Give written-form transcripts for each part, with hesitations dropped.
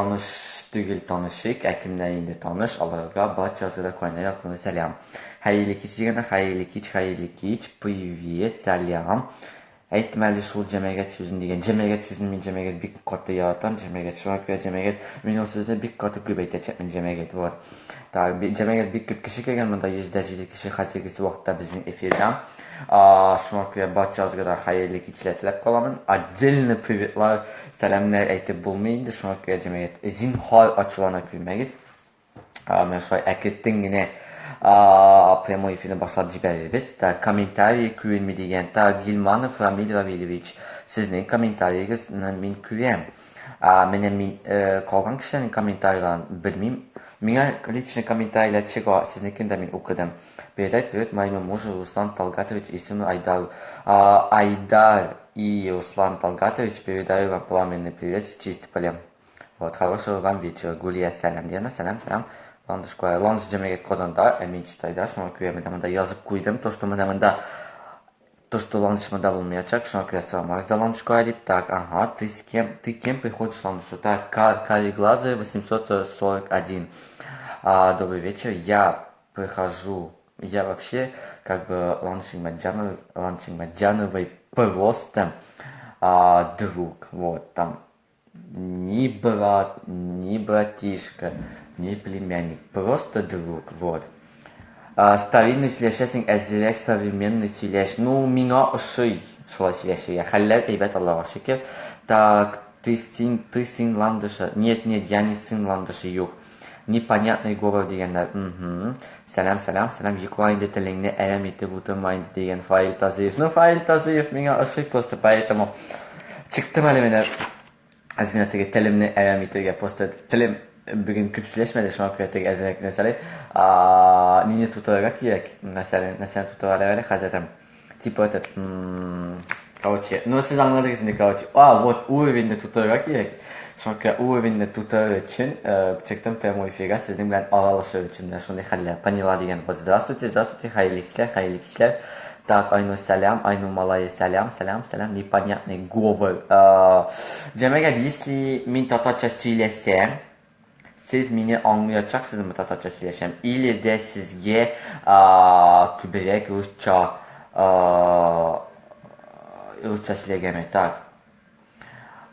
Таныш түгел танышыйк, ә кемнәр инде таныш, аларга барчагызга да кайнар якты сәлам. Хәерле кич дигәндә, хәерле кич, хәерле кич, привет, сәлам. Әйтмә әле шул җәмәгать сүзен дигән. Җәмәгать сүзен мин җәмәгать бик каты яратам, җәмәгать. Шуңа күрә җәмәгать, мин ул сүзне бик каты күп әйтәчәкмен, җәмәгать. Вот. Так, җәмәгать бик күп кеше кергән, монда 107 кеше хәзергесе вакытта безнең эфирда. Шуңа күрә барчагызга да хәерле кичләр теләп каламын. Отдельно приветлар, сәламнәр әйтеп булмый инде, шуңа күрә җәмәгать, зинһар ачулана күрмәгез. Менә шулай әкрен генә прямой эфирны башлап җибәрербез. Так, комментарий күренми дигән. Так, Гилманов Рамиль Равилевич, сезнең комментариегезне мин күрәм. Менә мин э, калган кешеләрнең комментарийларын белмим. Миңа личный комментарийлар чыга, сезнекен дә мин укыдым. Передай привет моему мужу Руслан Талгатович и сыну Айдару. Айдар и Руслан Талгатович, передаю вам пламенный привет с Чистополя. Вот, хорошего вам вечера. Гулия сәлам. Диана, сәлам, сәлам. Ландыш кая? Ландыш җәмәгать Казанда, ә мин Чистайда, шуңа күрә менә монда язып куйдым, то, что менә монда то, что Ландыш монда булмаячак, шуңа күрә сорамагыз да Ландыш кая дип. Так, ага, ты с кем, ты кем приходишь Ландышу? Так, Кариглазый 841. Добрый вечер, я прихожу, я вообще, как бы, Ландыш Нигъмәтҗанов, Ландыш Нигъмәтҗановой просто друг, вот, там, ни брат, ни братишка, ни племянник, просто друг, вот. Старинный сөйләшәсең, әзерәк современный сөйләш. Ну, миңа ошый шулай сөйләшергә. Хәлләр әйбәт, Аллага шөкер. Так, ты сын Ландыша? Нет, нет, я не сын Ландыша, юк. Непонятный говор дигәннәр. Угу. Сәлам, сәлам, сәлам. Йокла инде телеңне әрәм итеп утырма инде дигән Фаил Тазыев. Ну, Фаил Тазыев миңа ошый просто, поэтому чыктым әле менә әз генә теге телемне әрәм итергә. Просто телем бүген күп сөйләшмәде, шуңа күрә теге әзрәк нәрсәләр. Нине тутырырга кирәк? Нәрсәне, нәрсәне тутыралар әле хәзер там. Типа этот, короче, ну сез аңладыгыз инде, короче. Вот уровеньне тутырырга кирәк. Шуңа күрә уровеньне тутырыр өчен чыктым прямой эфирга сезнең белән аралашыр өчен. Менә шундый хәлләр. Поняла дигән. Вот здравствуйте, здравствуйте, хәерле кичләр, хәерле кичләр. Так, Айнур сәлам, Айнур малае сәлам, сәлам, сәлам. Непонятный говор. Җәмәгать, если мин татарча сөйләсәм, сез мине аңлаячаксызмы татарча сөйләшәм? Или дә сезгә күбрәк русча сөйләгәнме? Так.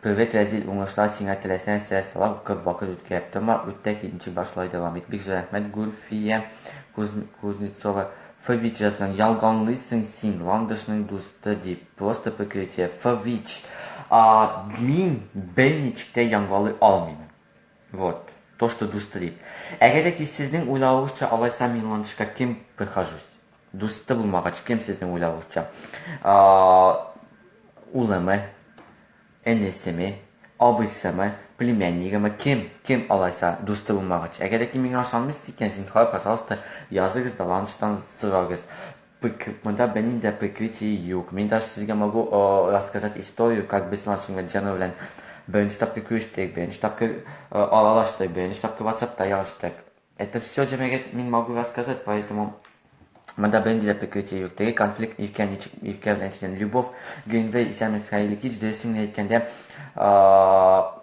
Привет, Рәзил, уңышлар сиңа теләсә нәрсә сала укып вакыт үткәреп торма, үттә китенче башлай дәвам ит. Бик зур рәхмәт, Гөлфия Кузнецова. Фович язган, ялганлыйсың син, Ландышның дусты дип. Просто прикрытие. Фович. Мин берничек тә янгалый алмыйм. Вот. То, что дусты дип. Әгәр дә ки сезнең уйлавыгызча алайса мин Ландышка кем прихожусь? Дусты булмагач, кем сезнең уйлавыгызча? Улымы, энесеме, абыйсымы, племяннигымы, кем, кем алайса дусты булмагач? Әгәр дә ки миңа ышанмыйсыз икән, зинһар, пожалуйста, языгыз да Ландыштан сорагыз. Монда бернинди дә прикрытие юк. Мин даже сезгә могу рассказать историю, как без Ландыш Нигъмәтҗанова белән беренче тапкыр күрештек, беренче тапкыр аралаштык, беренче тапкыр WhatsAppта языштык. Это все җәмәгать мин могу рассказать, поэтому монда бернинди дә прикрытие юк. Теге конфликт Иркә ничек Иркә белән исән. Любовь Гринвей исәнмесез, хәерле кич. Дөресен генә әйткәндә,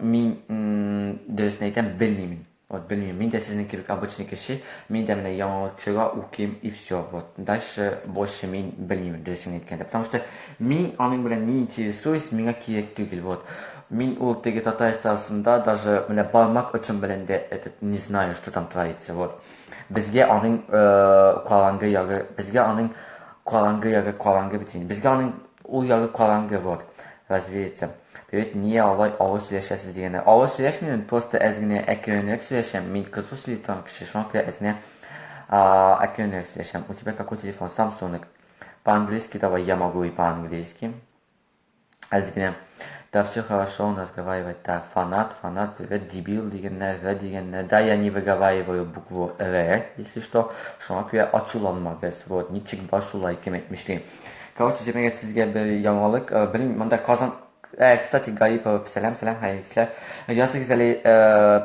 мин дөресен әйтәм, белмимен. Вот, белмим, мин дә сезнең кебек обычный кеше, мин дә менә яңалыкчыга укыйм и все. Вот, дальше больше мин белмим, дөресен әйткәндә. Потому что мин аның белән не интересуюсь, миңа кирәк түгел, вот. Мин ул теге татар эстрадасында даже менә бармак очым белән дә этот не знаю, что там творится, вот. Безгә аның караңгы ягы, безгә аның караңгы ягы караңгы бит инде. Безгә аның ул ягы караңгы, вот. Развеется. Привет, нигә алай авыр сөйләшәсез дигәндә. Авыр сөйләшмим, просто әз генә әкренрәк сөйләшәм. Мин кызу сөйли торган кеше, шуңа күрә әз генә әкренрәк сөйләшәм. У тебя какой телефон? Samsung. По-английски давай, я могу и по-английски. Әз генә. Да все хорошо, он разговаривает так. Фанат, фанат, привет, дебил дигәннәр, р дигәннәр. Да, я не выговариваю букву р, если что. Шуңа күрә ачуланмагыз. Вот, ничек бар шулай, кем әйтмешли. Короче, җәмәгать сезгә бер яңалык. Белмим, монда Казан кстати, Гарипова, сәлам, сәлам, хәерле кичләр. Языгыз әле,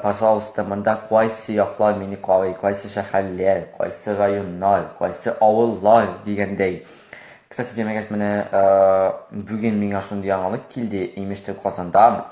пожалуйста, монда кайсы яклар мине карый, кайсы шәһәрләр, кайсы районнар, кайсы авыллар дигәндәй. Кстати, җәмәгать, менә бүген миңа шундый яңалык килде, имештер Казанда.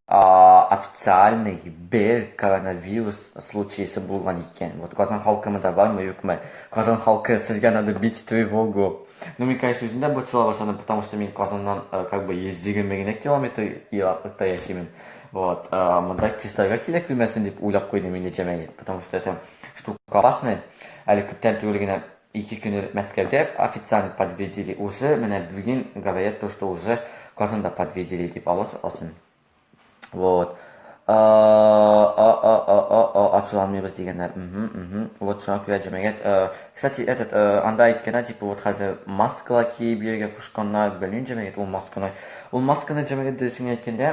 Официальный бер коронавирус случайсы булган икән. Вот Казан халкы монда бармы, юкмы? Казан халкы, сезгә надо бить тревогу. Ну, мин, конечно, үзем дә борчыла башладым, потому что мин Казаннан как бы 120 генә километр ераклыкта яшимен. Вот, монда Чистайга килә күрмәсен дип уйлап куйдым инде җәмәгать, потому что это штука опасная. Әле күптән түгел генә ике көн элек Мәскәүдә официально подтвердили уже, менә бүген говорят то, что уже Казанда подтвердили дип, Алла сакласын. Вот. Ачуланмыйбыз дигәннәр. Вот шуңа күрә җәмәгать. Кстати, этот анда әйткәннәр, типа вот хәзер маскалар киеп йөрергә кушканнар. Белмим җәмәгать ул масканы. Ул масканы җәмәгать дөресен әйткәндә,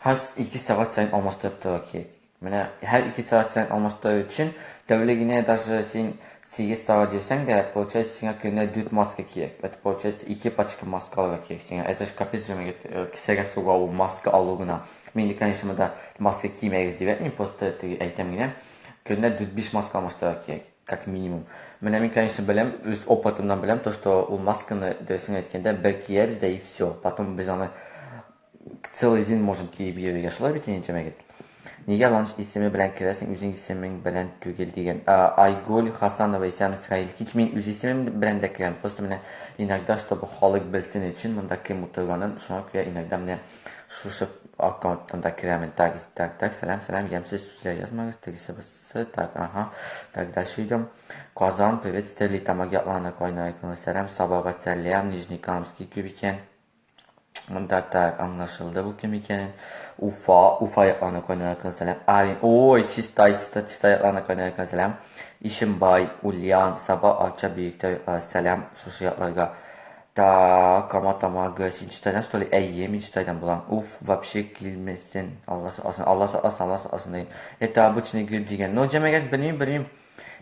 һәр 2 сәгать саен алмаштырып торырга кирәк. Менә һәр 2 сәгать саен алмаштыру өчен тәүлегенә даже син 8 сәгать йөрсәң дә, получается, сиңа көненә 4 маска кирәк. Это получается 2 пачка маска алырга кирәк сиңа. Это ж капец җәмәгать, кесәгә суга ул маска алу гына. Мин инде, конечно, монда маска кимәгез дип әйтмим, просто теге әйтәм генә. Көненә 4-5 маска алмаштырырга кирәк, как минимум. Менә мин, конечно, беләм, үз опытымнан беләм, то, что ул масканы, дөресен әйткәндә, бер киябез дә и все. Потом без аны целый день можем киеп йөрергә. Шулай бит инде, җәмәгать. Нигә ланч исеме белән керәсең, үзең исемең белән түгел дигән. Айгөл Хасанова, исәнмесез, хәерле кич. Мин үз исемем белән дә керәм. Просто менә иногда, чтобы халык белсен өчен монда кем утырганын, шуңа күрә иногда менә шушы аккаунттан да керәмен. Так, так, так, сәлам, сәлам, ямьсез сүзләр язмагыз, тегесе бусы, так, ага. Так, дальше идем. Казан, привет, Стерлитамак якларына кайнар сәлам, Сабага сәлам, Нижнекамский күп икән. Монда так аңлашылды бу кем икәнен. Уфа, Уфа якларына кайнар сәлам. Ай, ой, Чистай, Чистай, Чистай якларына кайнар сәлам. Ишембай, Ульян, Саба, Арча, Биектау яклары сәлам шушы якларга. Так, Кама Тамагы, син Чистайдан что ли? Әйе, мин Чистайдан булам. Уф, вообще килмәсен. Алла сакласын, Алла сакласын, Алла сакласын дигән. Это обычный грипп дигән. Но җәмәгать белмим, белмим.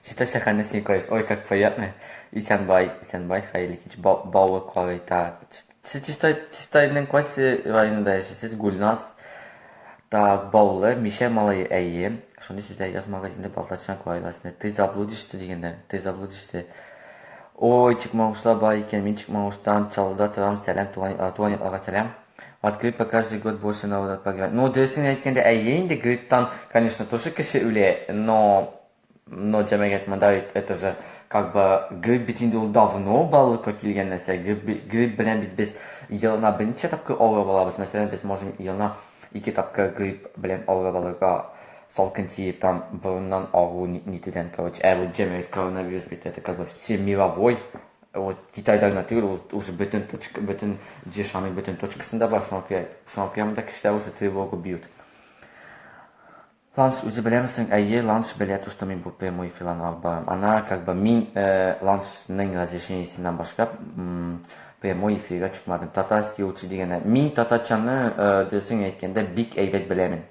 Чистай шәһәренә син кайсы? Ой, как приятно. Исәнбай, Исәнбай, хәерле кич. Баулы карый, так. Сез Чистай, Чистайның кайсы районында яшисез? Гульназ. Так, Баулы, Мишә малае, әйе. Шундый сүзләр язмагыз инде, Балтачтан карыйлар. Ты заблудишься дигәндә, ты заблудишься. Ой, Чыкмагышлар бар икән. Мин Чыкмагыштан, Чаллыда торам. Сәлам, туган, туган якларга сәлам. От гриппа каждый год больше народа погибает. Ну, дөресен әйткәндә, әйе инде, грипптан, конечно, тоже кеше үлә, но җәмәгать монда бит это же как бы грипп бит инде ул давно барлыкка килгән нәрсә. Грипп, грипп белән бит без елына берничә тапкыр авырып алабыз. Мәсәлән, без можем елына ике тапкыр грипп белән авырып алырга, салкын тиеп, там борыннан агу нитүдән, короче. Ә бу җәмәгать коронавирус бит это как бы всемировой. Вот Китайда гына түгел, ул уже бөтен точка, бөтен Җир шарының бөтен точкасында бар, шуңа күрә монда кешеләр уже тревогу бьют. Ланш үзе беләме соң? Әйе, Ланш белә, то, что мин бу прямой эфирларны алып барам. Ана, как бы, мин Ланшның разрешениесеннән башка прямой эфирга чыкмадым. Татарский лучше дигәндә. Мин татарчаны, дөресен әйткәндә, бик әйбәт беләмен.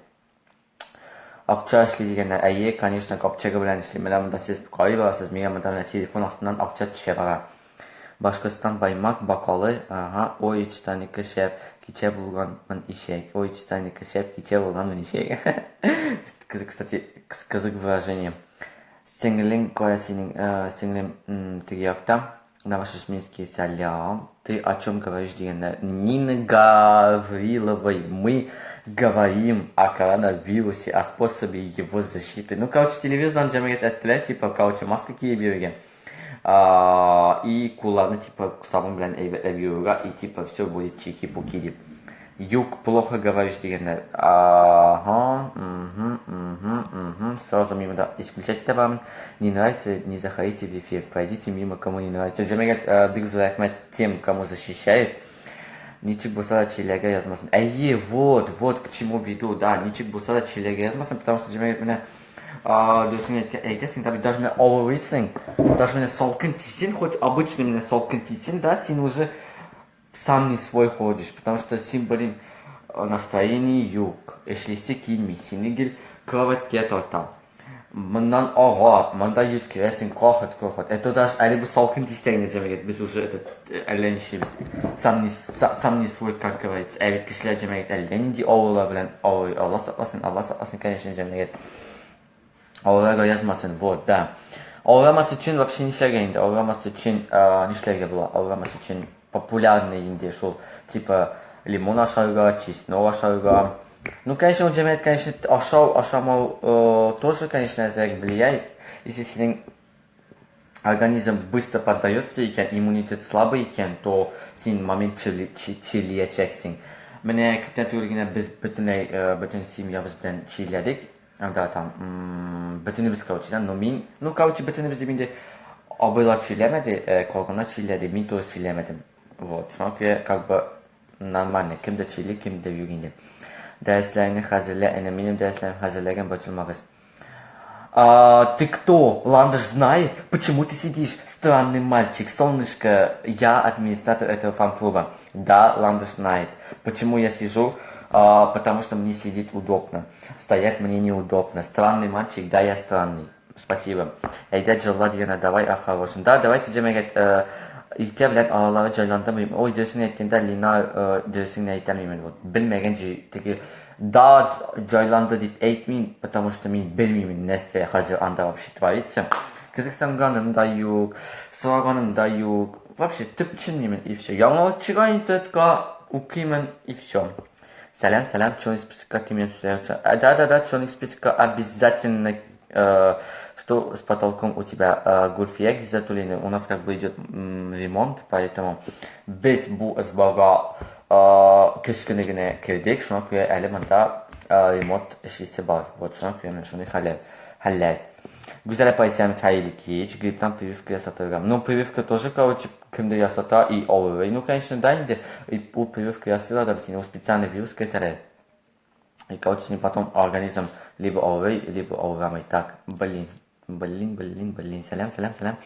Акча эшли дигәндә, әйе, конечно, капчыгы белән эшли. Менә монда сез карый барасыз, миңа монда менә телефон астыннан акча төшә бара. Башкортстан Баймак, Бакалы, ага, ой, Читаника шәп, кичә булганмын ишәк, ой, Читаника шәп, кичә булганмын ишәк. Кызык, кстати, кызык выражение. Сеңлең кая синең, сеңлем теге якта, Новошешминский сәлам. Ты о чем говоришь дигәндә, Нина Гавриловой, мы говорим о коронавирусе, о способе его защиты. Ну, короче, телевизордан җәмәгать әйттеләр, типа, короче, маска киеп йөргән. И кулларны типа сабын белән әйбәтләп юырга, и типа все будет чики-пуки дип. Юк, плохо говоришь дигәннәр. Ага, угу, угу, угу. Сразу мимо да исключать итә бармын. Не нравится, не заходите в эфир. Пройдите мимо, кому не нравится. Җәмәгать, бик зур рәхмәт тем, кому защищает. Ничек булса да чиләгә язмасын. Әйе, вот, вот к чему веду, да, ничек булса да чиләгә язмасын, потому что җәмәгать менә дөресен әйтәсең, да бит даже менә авырыйсың, даже менә салкын тисен, хоть обычный менә салкын тисен, да, син уже сам не свой ходишь, потому что син, блин, настроение юк, эшлисе килми, сине гел кроватька тарта. Моннан ага, монда йөткерәсең, кахыт, кахыт. Это даже әле бу салкын тисә генә җәмәгать, без уже этот әллә нишлибез. Сам не свой, как говорится. Ә бит кешеләр җәмәгать әллә нинди авырулар белән авырый. Алла сакласын, Алла сакласын, конечно, җәмәгать. Авырырга язмасын, вот, да. Авырамас өчен вообще нишләргә инде? Авырамас өчен нишләргә була? Авырамас өчен популярный инде шул, типа, Лимон ашарга, чеснок ашарга. Ну, конечно, ул җәмәгать, конечно, ашау, ашамау тоже, конечно, әзрәк влияет. Если синең организм быстро поддается икән, иммунитет слабый икән, то син момент чирлиячәксең. Менә күптән түгел генә без бөтенләй, бөтен семьябыз белән чирләдек. Анда там бөтенебез, короче, да, но мин, ну, короче, бөтенебез дип инде абыйлар чирләмәде, калганнар чирләде, мин тоже чирләмәдем. Вот, шуңа күрә, как бы, нормально, кемдә чирли, кемдә юк инде. Дәресләреңне хәзерлә, әнә минем дәресләрем хәзерләгән, борчылмагыз. А, ты кто? Ландыш знает? Почему ты сидишь? Странный мальчик, солнышко. Я администратор этого фан-клуба. Да, Ландыш знает. Почему я сижу? А, потому что мне сидеть удобно. Стоять мне неудобно. Странный мальчик, да, я странный. Спасибо. Әйдә җырла дигәнә, давай о хорошем. Да, давайте җәмәгать, Иркә белән аралары җайландымы? Ой, дөресен әйткәндә, Лина, дөресен генә әйтәм мин. Вот, белмәгән җи, теге да җайланды дип әйтмим, потому что мин белмим нәрсә хәзер анда вообще творится. Кызыксынганым да юк, сораганым да юк. Вообще төпченмимен и все. Яңалык чыга интернетка, укыймын и все. Сәлам, сәлам, черный списокка кем Да, да, да, черный списокка обязательно. Что с потолком у тебя, Гульфия Гизатуллина? У нас как бы идет ремонт, поэтому без бу ызбага көз көне генә кердек, шуңа күрә әле монда ремонт эшлисе бар. Вот шуңа күрә менә шундый хәлләр. Хәлләр. Гүзәл апа исәнмесез, хәерле кич. Грипптан прививка ясатырга. Ну, прививка тоже, короче, кемдер ясата и авырый. Ну, конечно, да, инде ул прививка ясыйлар да бит инде, ул специальный вирус кертәләр. И, короче, син потом организм либо авырый, либо авырамый. Так, блин, блин, блин, блин. Сәлам, сәлам, сәлам.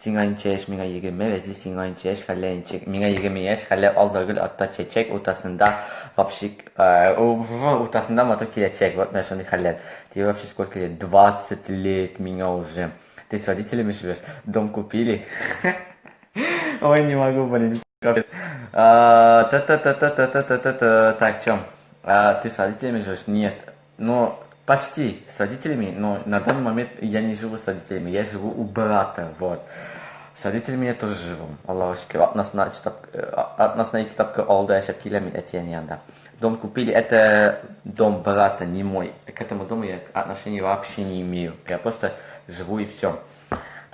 Сиңа ничә яшь, миңа 20, Рәзил, сиңа ничә яшь, хәллә ничек? Миңа 20 яшь, хәллә ал да гөл, атта чәчәк, уртасында вообще, уртасында матур киләчәк. Вот менә шундый хәлләр. Тебе вообще сколько лет? 20 лет миңа уже. Ты с родителями живешь? Дом купили? Ой, не могу, блин. Капец. Та-та-та-та-та-та-та-та. Так, чем? Ты с родителями живешь? Нет. Ну, почти с родителями, но на данный момент я не живу с родителями, я живу у брата, вот. С родителями я тоже живу. Аллаһка шөкер. Атнасына ике тапкыр авылда яшәп киләм мин әти-әни янында. Дом купили, это дом брата, не мой. К этому дому я отношения вообще не имею. Я просто живу и все.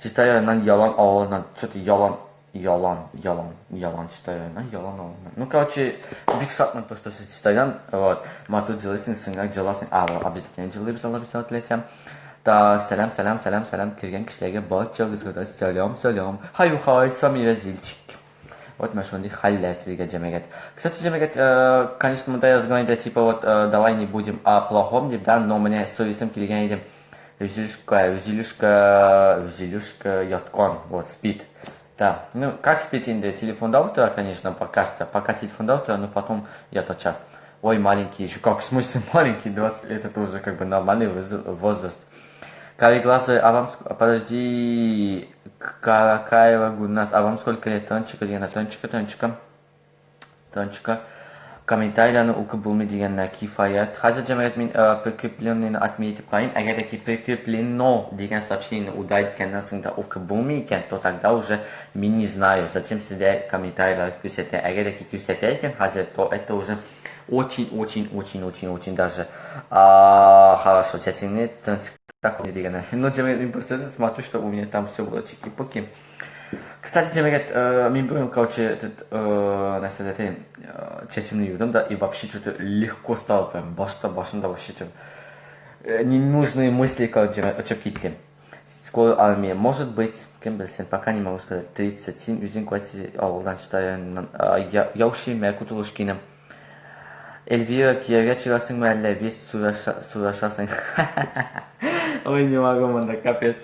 Чистай районыннан Ялан авылыннан. Что-то Ялан, Ялан, Ялан, Ялан, Чистай районыннан, Ялан авылыннан. Ну, короче, бик шатмын, то, что сез Чистайдан, вот, матур җылыйсың, сеңгәк җыласың. А, обязательно җылыйбыз, Алла бирсә, теләсә. Так, сәлам, сәлам, сәлам, сәлам, кергән кешеләргә барчагызга да сәлам, сәлам. Хай, хай, с вами Разильчик. Вот менә шундый хәлләр сезгә, җәмәгать. Кстати, җәмәгать, конечно, монда язган иде, типа вот, давай не будем о плохом дип, да, но менә сорыйсым килгән иде. Рүзилюшка, Рүзилюшка, Рүзилюшка яткан, вот, спит. Да, ну, как спит инде, телефонда утыра, конечно, пока что, пока телефонда утыра, но потом ятачак. Ой, маленький еще, как, в смысле маленький, 20 лет, это уже как бы нормальный возраст. Кареглазый, а вам, подожди, Каракаева Гульназ, а вам сколько лет? Тончика дигәннәр, Тончика, Тончика, Тончика. Комментарийларны укып булмый дигәннәр, кифаят. Хәзер җәмәгать мин прикрепленныйны отменить итеп карыйм. Әгәр дә ки прикреплено дигән сообщениене удалить иткәннән соң да укып булмый икән, то тогда уже мин не знаю, зачем сездә комментарийлар күрсәтә. Әгәр дә ки күрсәтә икән хәзер, то это уже очень-очень-очень-очень-очень даже хорошо. Чәчеңне так дигәннәр. Ну, җәмәгать, мин просто смотрю, что у меня там все было чики-пуки. Кстати, җәмәгать, мин бүген, короче, этот, нәрсә дә әйтәем, чәчемне юдым да, и вообще что-то легко стало прям, башта, башымда вообще что ненужные мысли, короче, очып китте. Скоро армия, может быть, кем белсен, пока не могу сказать, 30, син үзең кайсы авылдан Читай районыннан, Яушимә, Кутулышкино. Эльвира, кияүгә чыгасыңмы әллә вес сурашасың? Ой, не могу монда, капец.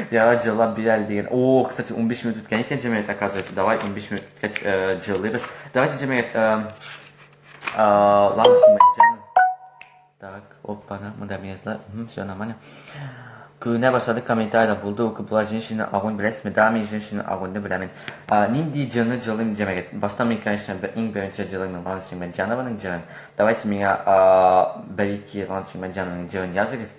Яра җырлап бир әле дигән. О, кстати, 15 минут үткән икән җәмәгать, оказывается. Давай 15 минут үткәч җырлыйбыз. Давайте җәмәгать, Ландыш Мәтҗанов. Так, опа, монда мин все нормально. Күренә башлады комментарийда булды укып була женщина огонь беләсезме? Да, мин женщина огоньны беләмен. Нинди җырны җырлыйм җәмәгать? Башта мин, конечно, иң беренче җырлыйм Ландыш Мәтҗанованың җырын. Давайте миңа бер-ике Ландыш Мәтҗанованың җырын языгыз.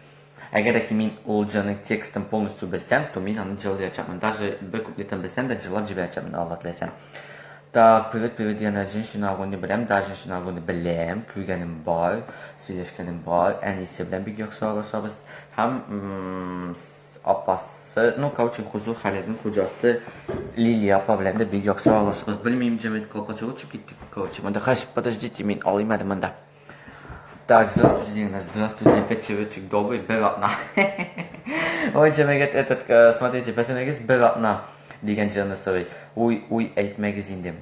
Әгәр дә ки мин ул җырның текстын полностью белсәм, то мин аны җырлаячакмын. Даже бер куплетын белсәм дә җырлап җибәрәчәкмен, Алла теләсә. Так, привет, привет, дигәндә Женщина огонь беләм, да, Женщина огонь беләм, күргәнем бар, сөйләшкәнем бар, әнисе белән бик яхшы аралашабыз. Һәм апасы, ну, короче, Хузур Халидның хуҗасы Лилия апа белән дә бик яхшы аралашабыз. Белмим, җәмәгать колпачогы төшеп китте. Короче, монда хәш, подождите, мин алыйм әле монда. Так, здравствуйте, Дина, здравствуйте, вечерочек добрый, бер атна. Ой, җәмәгать, этот, смотрите, бөтенегез бер атна дигән җырны сорый. Уй, уй, әйтмәгез инде.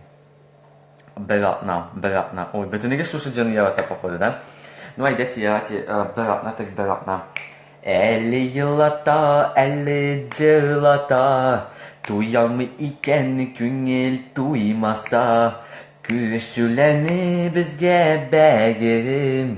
Бер атна, бер атна. Ой, бөтенегез шушы җырны ярата, походу, да? Ну, әйдәте, ярате, бер атна так бер атна. Әле елата, әле җырлата, туялмый икән күңел туймаса, Күрешүләрне безгә бәгырем,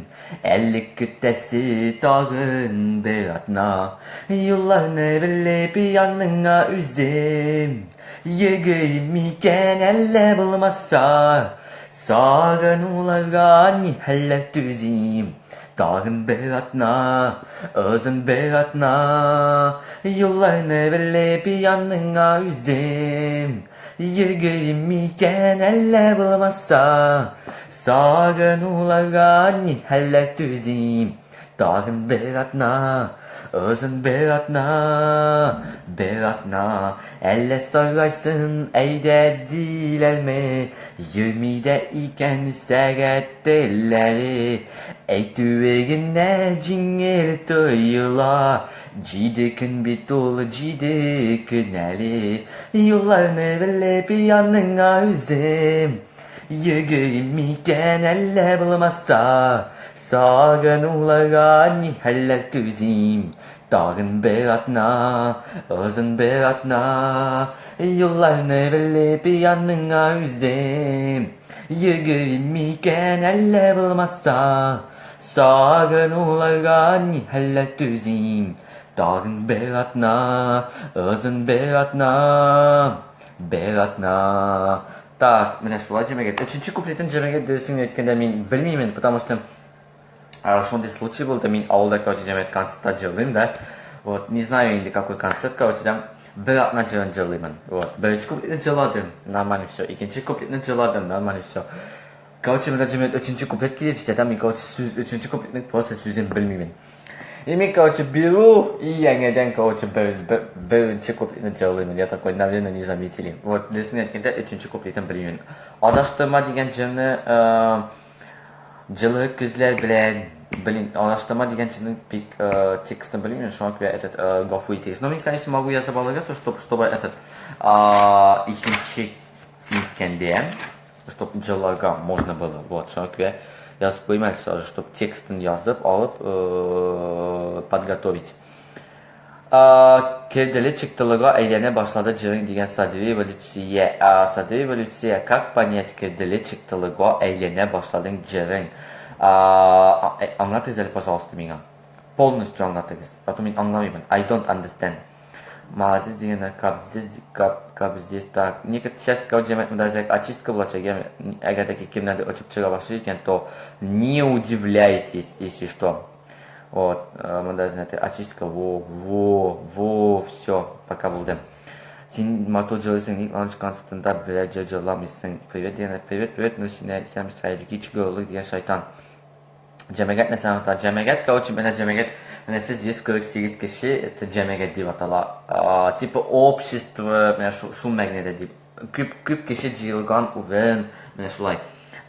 Әле көтәсе тагын бер атна. Юлларны белеп яныңа үзем Йөгерим микән әллә булмаса, Сагынуларга ни хәлләр түзим. Тагын бер атна, озын бер атна, Юлларны белеп яныңа үзем Йөгерим микән әллә булмаса, Сагынуларга ни хәлләр түзим. Тагын бер атна, озын бер атна, бер атна. Әллә сарайсын, әйдә диләрме, Йөрми дә икән сәгать телләре. Әйтүе генә җиңел тоела, Җиде көн бит ул, җиде көн әле. Юлларны белеп яныңа үзем Йөгерим микән әллә булмаса, Сагынуларга ни хәлләр түзим. Тагын бер атна, озын бер атна, Юлларны белеп яныңа үзем Йөгерим микән әллә булмаса, Сагынуларга ни хәлләр түзим. Тагын бер атна, озын бер атна, бер атна. Так, менә шулай җәмәгать. Өченче куплетын җәмәгать дөресен әйткәндә мин белмимен, потому что шундый случай булды. Мин авылда, короче, җәмәгать концертта җырлыйм да. Вот, не знаю инде какой концерт, короче, да. Бер атна җырын җырлыймын. Вот, беренче куплетны җырладым, нормально все. Икенче куплетны җырладым, нормально все. Короче, менә җәмәгать өченче куплет килеп җитә, да, мин, короче, сүз, өченче куплетның просто сүзен белмимен. И мин, короче, беру и яңадан, короче, беренче куплетны җырлыймын. Я такой, наверное, не заметили. Вот, дөресен әйткәндә, өченче куплетын белмимен. Адаштырма дигән җырны җылы күзләр белән, блин, адаштырма дигән җырның бик текстын белмим, шуңа күрә этот гафу итегез. Но мин, конечно, могу язып алырга, то, чтобы этот икенче иткәндә, чтоб җырларга можно было. Вот, шуңа күрә язып куйыйм әле сразу, чтоб текстын язып алып подготовить. Керделе чыктылыга әйләнә башлады җырың дигән Садриева Люция. Садриева Люция, как понять керделе чыктылыга әйләнә башладың җырың? Аңлатыгыз әле, пожалуйста, миңа. Полностью аңлатыгыз. А то мин аңламыймын. I don't understand. Молодец дигәндә кабзиз каб кабзиз так. Некоторые часть кого җәмәгать монда әзрәк очистка булачак, яме әгәр дә кемнәрдер очып чыга башлый икән, то не удивляйтесь, если что. Вот, монда знаете, очистка, во, во, во, все, пока булды. Син матур җырлыйсың, ник ланч концертында берәр җыр җырламыйсың? Привет дигәндә, привет, привет, ну син әйтсәм, хәерле кич, горурлык дигән шайтан. Җәмәгать нәрсә аңлата? Җәмәгать, короче, менә җәмәгать, менә сез 148 кеше, это җәмәгать дип атала. Типа общество, менә шул мәгънәдә дип. Күп, күп кеше җыелган урын, менә шулай.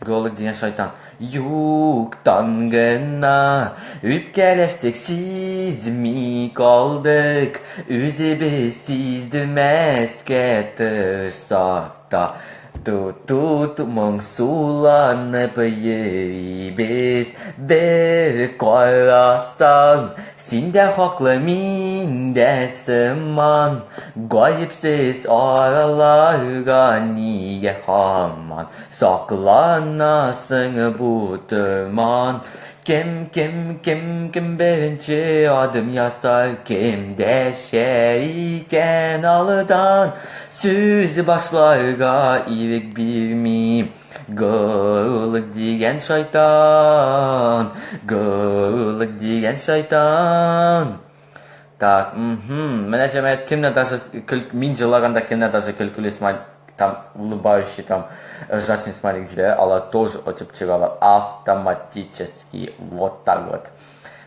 Голык дигән шайтан. Юктан гына үпкәләштек, сизми калдык. Үзебез сиздермәскә тырышсак та. Ту-ту-ту моңсуланып йөрибез. Бер карасаң, син дә хаклы, мин дә сыман. Гаепсез араларга нигә һаман сакланасың бу томан? Кем, кем, кем, кем беренче адым ясар, кем дәшә икән алдан? Сүз башларга ирек бирми. Горурлык дигән шайтан, горурлык дигән шайтан. Так, угу. Менә җәмәгать кемнәр даже көл, мин җырлаганда кемнәр даже көлкеле смайл. Там улыбающий, там ржачный смайлик җибәрә, алар тоже очып чыгалар автоматически. Вот так вот.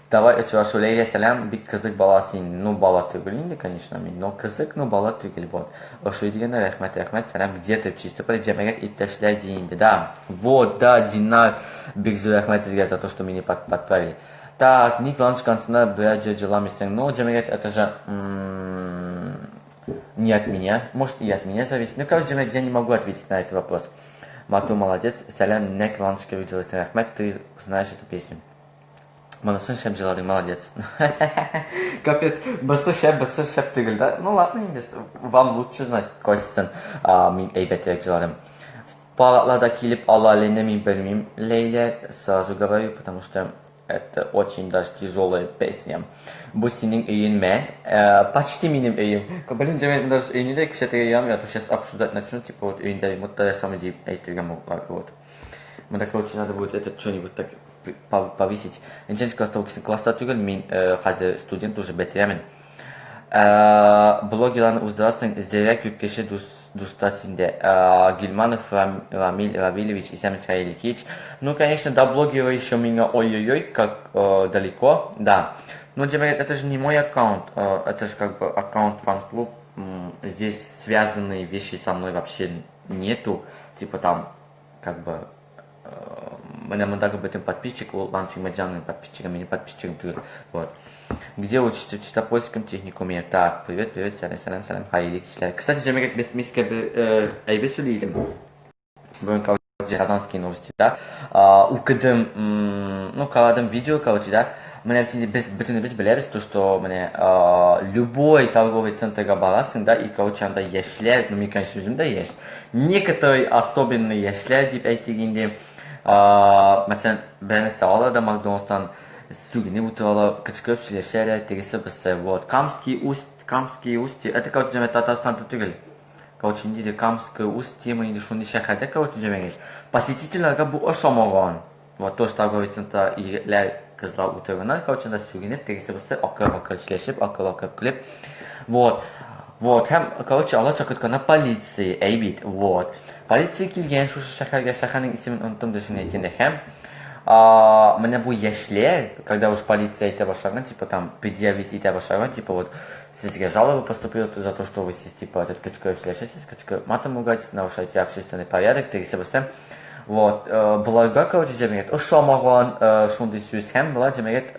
Давай очрашу, Ләйлә, сәлам, бик кызык бала син. Ну, бала түгел инде, конечно, мин. Но кызык, но бала түгел, вот. Ошый дигәндә, рәхмәт, рәхмәт, сәлам, где ты в Чистополе, җәмәгать иптәшләр ди инде, да. Вот, да, Динар, бик зур рәхмәт сезгә за то, что меня подправили. Так, ник ланчкансына берәр җыр җырламыйсың? Ну, җәмәгать, это же не от меня, может, и от меня зависит. Ну, короче, җәмәгать, я не могу ответить на этот вопрос. Мату молодец, сәлам, нәк ланчка җырлыйсың, рәхмәт, ты знаешь эту песню. Монысын шәп җырладың, молодец. Капец, бысы шәп, бысы шәп түгел, да? Ну ладно инде, вам лучше знать, кайсысын мин әйбәтрәк җырладым. Парадларда килеп ала әле, мин белмим, Ләйлә, сразу говорю, потому что это очень даже тяжелая песня. Бу синең өеңме? Почти минем өем. Блин, җәмәгать, даже өйне дә күрсәтергә ярамый, а то сейчас обсуждать начну, типа вот өендә ремонт та ясамый дип әйтергә могут. Вот. Монда, короче, надо будет этот что-нибудь так повысить. Ничәнче класста укыйсың? Класста түгел, мин хәзер студент уже бетерәмен. Блогерларны уздырасың, зирәк күп кеше дус, дуста синдә. Гильманов Рамиль Равилевич, исәнмесез, хәерле кич. Ну, конечно, до блогера еще миңа ой-ой-ой, как далеко, да. Но, җәмәгать, это же не мой аккаунт, это же как бы аккаунт фан-клуб. Здесь связанные вещи со мной вообще нету. Типа там, как бы, менә мондагы бөтен подписчик ул Ланчик подписчигым, минем подписчигым түгел. Вот. Где учишься? В Чистопольском техникуме. Так, привет, привет, сәлам, сәлам, сәлам, хәерле кичләр. Кстати, җәмәгать, без мискә бер әйбер сөйли идем. Бүген, короче, Казанские новости, да. Укыдым, ну, карадым видео, короче, да. Менә инде без бөтенебез беләбез, то, что менә любой торговый центрга барасың, да, и, короче, анда яшьләр, ну, мин, конечно, үзем дә яшь, некоторые особенные яшьләр дип әйтик инде, мәсәлән, бер нәрсә алалар да Макдоналдстан сүгенеп утыралар, кычкырып сөйләшәләр, тегесе бусы, вот. Камский усть, Камский устье, это, короче, җәмәгать, Татарстанда түгел. Короче, ниндидер Камское устье, инде шундый шәһәрдә, короче, җәмәгать. Посетительләргә бу ошамаган. Вот тоже торговый центрда егетләр, кызлар утырганнар, короче, анда сүгенеп, тегесе бусы акырып-акырып сөйләшеп, акырып-акырып көлеп. Вот. Вот, һәм, короче, алар чакыртканнар полиция, әй бит, вот. Полиция килгән шушы шәһәргә, шәһәрнең исемен оныттым дөресен әйткәндә, һәм менә бу яшьләр, когда уж полиция әйтә башлаган, типа там предъявить итә башлаган, типа вот сезгә жалоба поступила за то, что вы сез типа этот кычкырып сөйләшәсез, кычкырып матом ругаетесь, нарушаете общественный порядок, тегесе бусы. Вот, боларга, короче, җәмәгать ошамаган шундый сүз һәм болар җәмәгать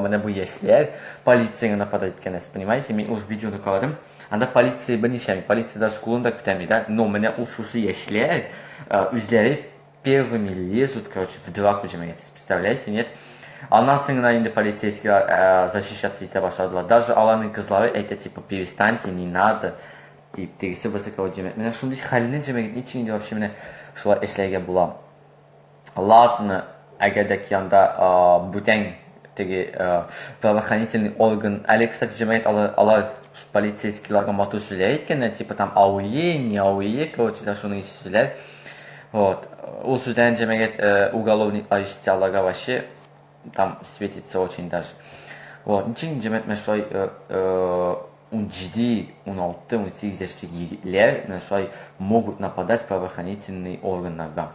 менә бу яшьләр полициягә нападать иткән, понимаете? Мин уж видеоны карадым. Анда полиция берничә, полиция даже кулын да күтәрми, да? Но менә ул шушы яшьләр үзләре первыми лезут, короче, в драку җәмәгать. Представляете, нет? Аннан соң гына инде полицейскийлар защищаться итә башладылар. Даже аларның кызлары әйтә, типа, перестаньте, не надо, дип, тегесе бусы, короче, җәмәгать. Менә шундый хәлне җәмәгать ничек инде вообще менә шулай эшләргә була? Ладно, әгәр дә ки анда бүтән теге правоохранительный орган, әле, кстати, җәмәгать алар, алар полицейскийларга матур сүзләр әйткәннәр, типа там ауе, не ауе, короче, да шуның ише сүзләр. Вот. Ул сүзләрне җәмәгать уголовниклар ишетсә, аларга вообще там светится очень даже. Вот. Ничек җәмәгать менә шулай 17, 16, 18 яшьтәге егетләр менә шулай могут нападать правоохранительный органнарга.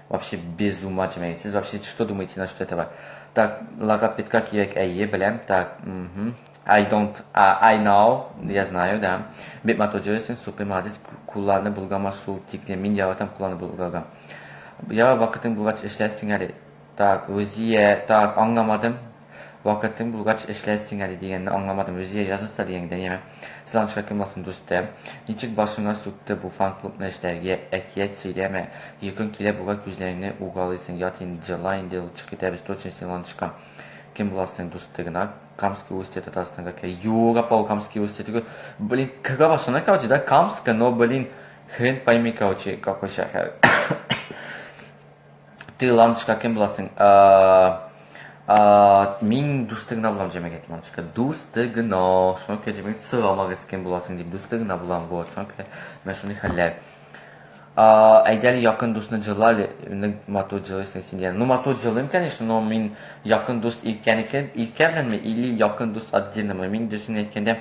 Вообще без ума җәмәгать. Сез вообще что думаете насчет этого? Так, логопедка кирәк, әйе, беләм. Так, угу. I don't, I know, я знаю, да. Бик матур җырлыйсың, супер молодец. Кулларны болгама шул тикле. Мин яратам кулларны болгарга. Ярар, вакытың булгач эшләрсең әле. Так, Рузия, так, аңламадым. Вакытың булгач эшләрсең әле дигәнне аңламадым. Рузия язылса дигәнгә, яме. Сез анча кем буласың, дустым? Ничек башыңа сукты бу фан-клубны эшләргә? Әкият сөйләмә. Йокың килә бугай, күзләреңне угалыйсың. Ят инде, җырла инде, лучше китәбез точно син ланчка. Кем буласың, дусты гына? Камский устье Татарстанга керә. Юк, апа, ул Камский устье түгел. Блин, керә башына, короче, да, Камска, но, блин, хрен пойми, короче, какой шәһәр. Ты ланчка кем буласың? Мин дусты гына булам, җәмәгать, ланчка. Дусты гына. Шуңа күрә җәмәгать сорамагыз кем буласың дип. Дусты гына булам, вот. Шуңа күрә менә шундый хәлләр. Әйдә әле якын дусны җырла әле, нык матур җырлыйсың син дигән. Ну, матур җырлыйм, конечно, но мин якын дус Иркәнеке, Иркә беләнме или якын дус отдельномы? Мин дөресен әйткәндә,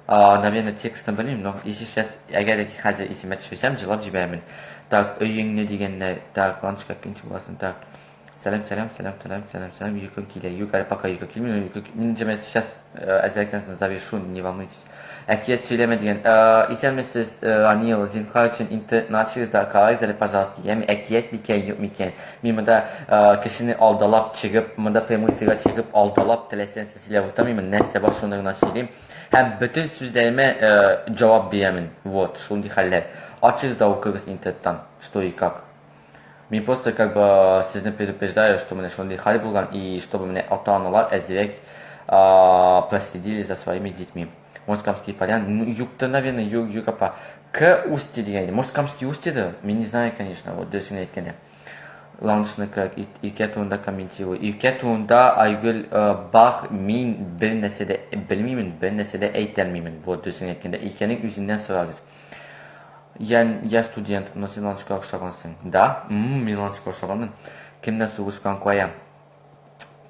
Наверное, текстын белмим, но если сейчас, әгәр дә хәзер исемә төшерсәм, җырлап җибәрермен. Так, өеңне дигәндә, так, ланчка кенче буласың, так. Сәлам, сәлам, сәлам, сәлам, сәлам, сәлам, йокы килә. Юк, әле пока йокы килми, йокы мин җәмәгать сейчас әзрәктән соң завершу, не волнуйтесь. Әкият сөйләмә дигән. Исәнмесез, Ранил, зинһар өчен интернетны ачыгыз да карагыз әле, пожалуйста. Яме әкият микән, юк микән? Мин монда кешене алдалап чыгып, монда прямой эфирга чыгып алдалап теләсә нәрсә сөйләп утырмыйм, нәрсә бар шуны гына сөйлим. Һәм бөтен сүзләремә җавап бирәмен. Вот, шундый хәлләр. Ачыгыз да укыгыз интернеттан, что и как. Мин просто как бы сезне предупреждаю, что менә шундый хәл булган и чтобы менә ата-аналар әзрәк проследили за своими детьми. Может, Камские поляны? Ну, юктыр, наверное, юк, юк, апа. К устье дигән. Может, Камские устьедыр? Мин не знаю, конечно, вот дөресен әйткәндә. Лаунчныкы Иркә турында комментирую. Иркә турында Айгөл Бах мин бер нәрсә дә белмимен, бер нәрсә дә әйтә алмыймын. Вот дөресен әйткәндә, Иркәнең үзеннән сорагыз. Я студент, но син лаунчка охшагансың. Да? Мин лаунчка охшаганмын. Кемнән сугышкан кая?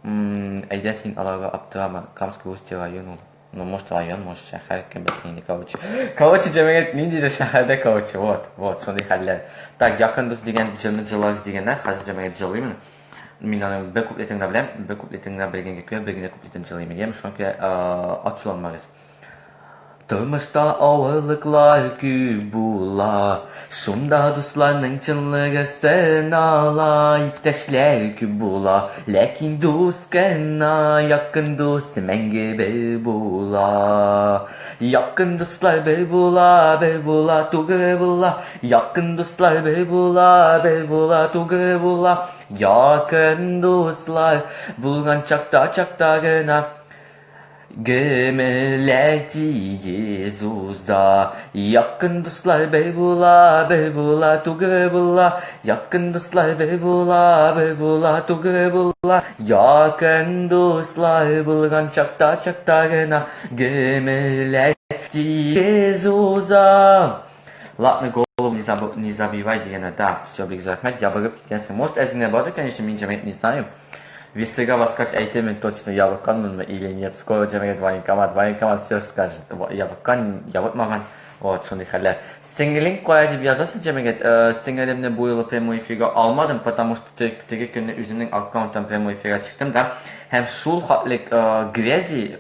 Әйдә син аларга аптырама. Камский Устье район ул. Ну, может, район, может, шәһәр, кем белсен инде, короче. Короче, җәмәгать ниндидер шәһәрдә, короче, вот, вот, шундый хәлләр. Так, якын дус дигән җырны җырларбыз дигәннәр, хәзер җәмәгать җырлыймын. Мин аны бер куплетын гына беләм, бер куплетын гына белгәнгә күрә, бер генә куплетын җырлыйм. Яме, шуңа күрә ачуланмагыз. Тормышта авырлыклар күп була, Шунда дусларның чынлыгы сынала, Иптәшләр күп була, ләкин дус кына, Якын дус мәңге бер була. Якын дуслар бер була, бер була, тугры була, Якын дуслар бер була, бер була, тугры була, Якын дуслар булган чакта, чакта гына. Гомерләр тигез уза. Якын дуслар бер була, бер була, тугры була. Якын дуслар бер була, бер була, тугры була. Якын дуслар булган чакта, чакта гына гомерләр тигез уза. Ладно, голову не, заб... не забивай дигәнә, да, все, бик рәхмәт, ябыгып киткәнсең. Может, әзгенә бардыр, конечно, мин җәмәгать не знаю. Весыга баскач әйтермен точно ябыкканмынмы или нет. Скоро җәмәгать военкомат, военкомат все скажет. Ябыккан, ябыкмаган. Вот, шундый хәлләр. Сеңелең кая дип язасыз җәмәгать? Сеңелемне бу юлы прямой эфирга алмадым, потому что теге көнне үземнең аккаунттан прямой эфирга чыктым да. Һәм шул хәтлек грязи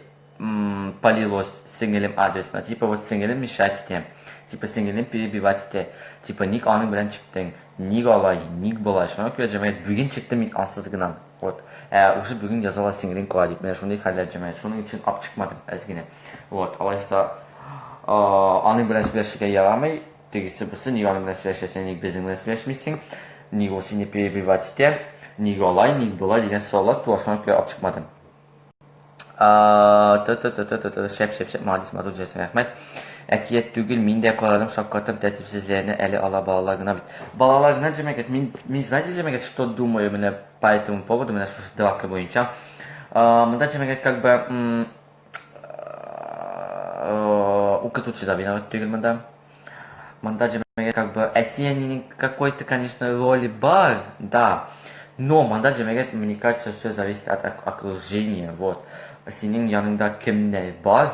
полилось сеңелем адресына. Типа вот сеңелем мешать итә. Типа сеңелем перебивать итә. Типа ник аның белән чыктың? Ник алай, ник болай? Шуңа күрә җәмәгать бүген чыктым мин ансыз гына. Вот. Ә уже бүген язалар сеңелең кая дип. Менә шундый хәлләр җәмәгать. Шуның өчен ап чыкмадым әз генә. Вот. Алайса аның белән сөйләшергә ярамый. Тегесе бусы ник аның белән сөйләшәсең, ник безнең белән сөйләшмисең? Ник ул сине перебивать итә? Ник алай, ник болай дигән сораулар туа. Шуңа күрә ап чыкмадым. Шәп, шәп, шәп, молодец, матур җырсың, рәхмәт. Әкият түгел, мин дә карадым, шаккатып, тәртипсезләрне әле ала балалар гына бит. Балалар гына җәмәгать, мин, мин знаете, җәмәгать, что думаю менә по этому поводу, менә шушы драка буенча. Монда җәмәгать как бы укытучы да виноват түгел монда. Монда җәмәгать как бы әти-әнинең какой-то, конечно, роли бар, да. Но монда җәмәгать, мне кажется, все зависит от окружения, вот. Синең яныңда кемнәр бар,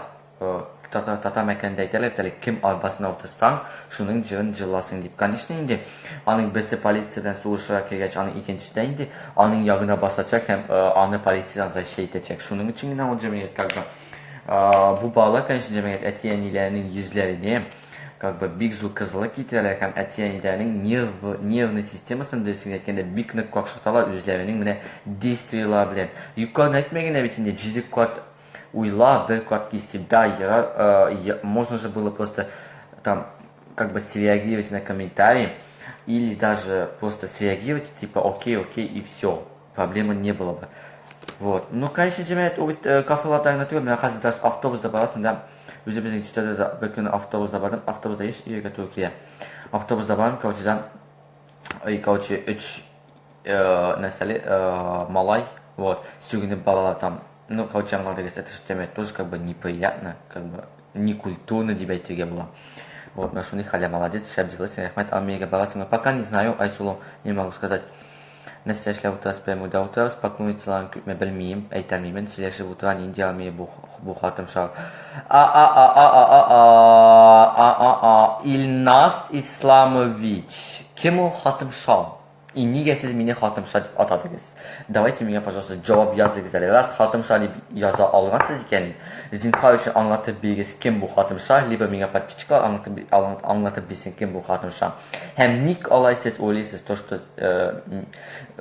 татар татар мәкалендә әйтәләр бит әле, кем арбасына утырсаң, шуның җырын җырласың дип. Конечно инде, аның берсе полициядән сугышырга кергәч, аның икенчесе дә инде аның ягына басачак һәм аны полициядән защищать итәчәк. Шуның өчен генә ул җәмәгать как бы бу балалар, конечно, җәмәгать әти-әниләренең йөзләренә как бы бик зур кызыллык китерәләр һәм әти-әниләренең нерв, нервный системасын дөресен әйткәндә бик нык какшаталар үзләренең менә действиеләре белән. Юкка әйтмәгән бит инде җиде кат уйла, бер кат кис дип. Да, я, можно же было просто там как бы среагировать на комментарии или даже просто среагировать, типа окей, окей и все. Проблемы не было бы. Вот. Ну, конечно, җәмәгать ул бит кафеларда гына түгел, менә хәзер даже автобуста барасың да, үзебезнең төштә дә бер көн автобуста бардым, автобуста еш йөрергә туры килә. Автобуста бардым, короче, да, и, короче, өч нәрсәле малай, вот, сүгенеп баралар там. Ну, короче, аңладыгыз, это же җәмәгать тоже как бы неприятно, как бы некультурно дип әйтергә була. Вот, менә шундый хәлдә, молодец, шәп җырлыйсың, рәхмәт, Армиягә барасыңмы? Пока не знаю, Айсылу, не могу сказать. Нәрсә эшләп утырасыз, прямойда утырабыз, поклонницаларың күпме, белмим, әйтәлмимен, сөйләшеп утыра, нинди армия бу, бу хатымша. А а а а а а а а а а Илназ Исламович, кем ул хатымша? И нигә сез мине хатымша дип атадыгыз? Давайте миңа, пожалуйста, җавап языгыз әле. Раз хатымша дип яза алгансыз икән, зинһар өчен аңлатып бирегез, кем бу хатымша, либо миңа подписчиклар аңлатып аңлатып бирсен, кем бу хатымша. Һәм ник алай сез уйлыйсыз, то что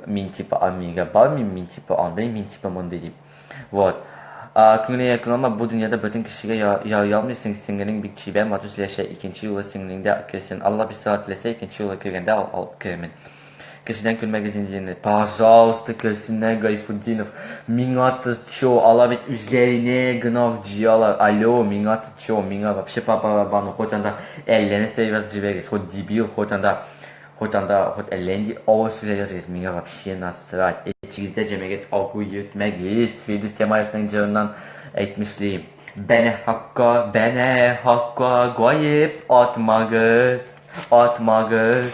мин типа армиягә бармыйм, мин типа андый, мин типа мондый дип. Вот. Күңелеңә якын алма, бу дөньяда бөтен кешегә ярый алмыйсың, сеңелең бик чибәр, матур сөйләшә, икенче юлы сеңлең дә керсен. Алла бисмилла теләсә, икенче юлы кергәндә алып керермен. Кешедән көлмәгез инде. Пожалуйста, көлсеннәр, Гайфутдинов. Миңа ты чё, алар бит үзләренә гөнаһ җыялар. Алло, миңа ты чё, миңа вообще по барабану, хоть анда әллә нәрсә язып җибәрегез, хоть дебил, хоть анда Хоть анда, хоть әллә нинди авыр сүзләр языгыз, миңа вообще насрать. Эчегездә җәмәгать алку йөртмәгез, Фирдүс Тямаевның җырыннан әйтмешли. Бәнә хакка, бәнә хакка гаеп атмагыз, атмагыз.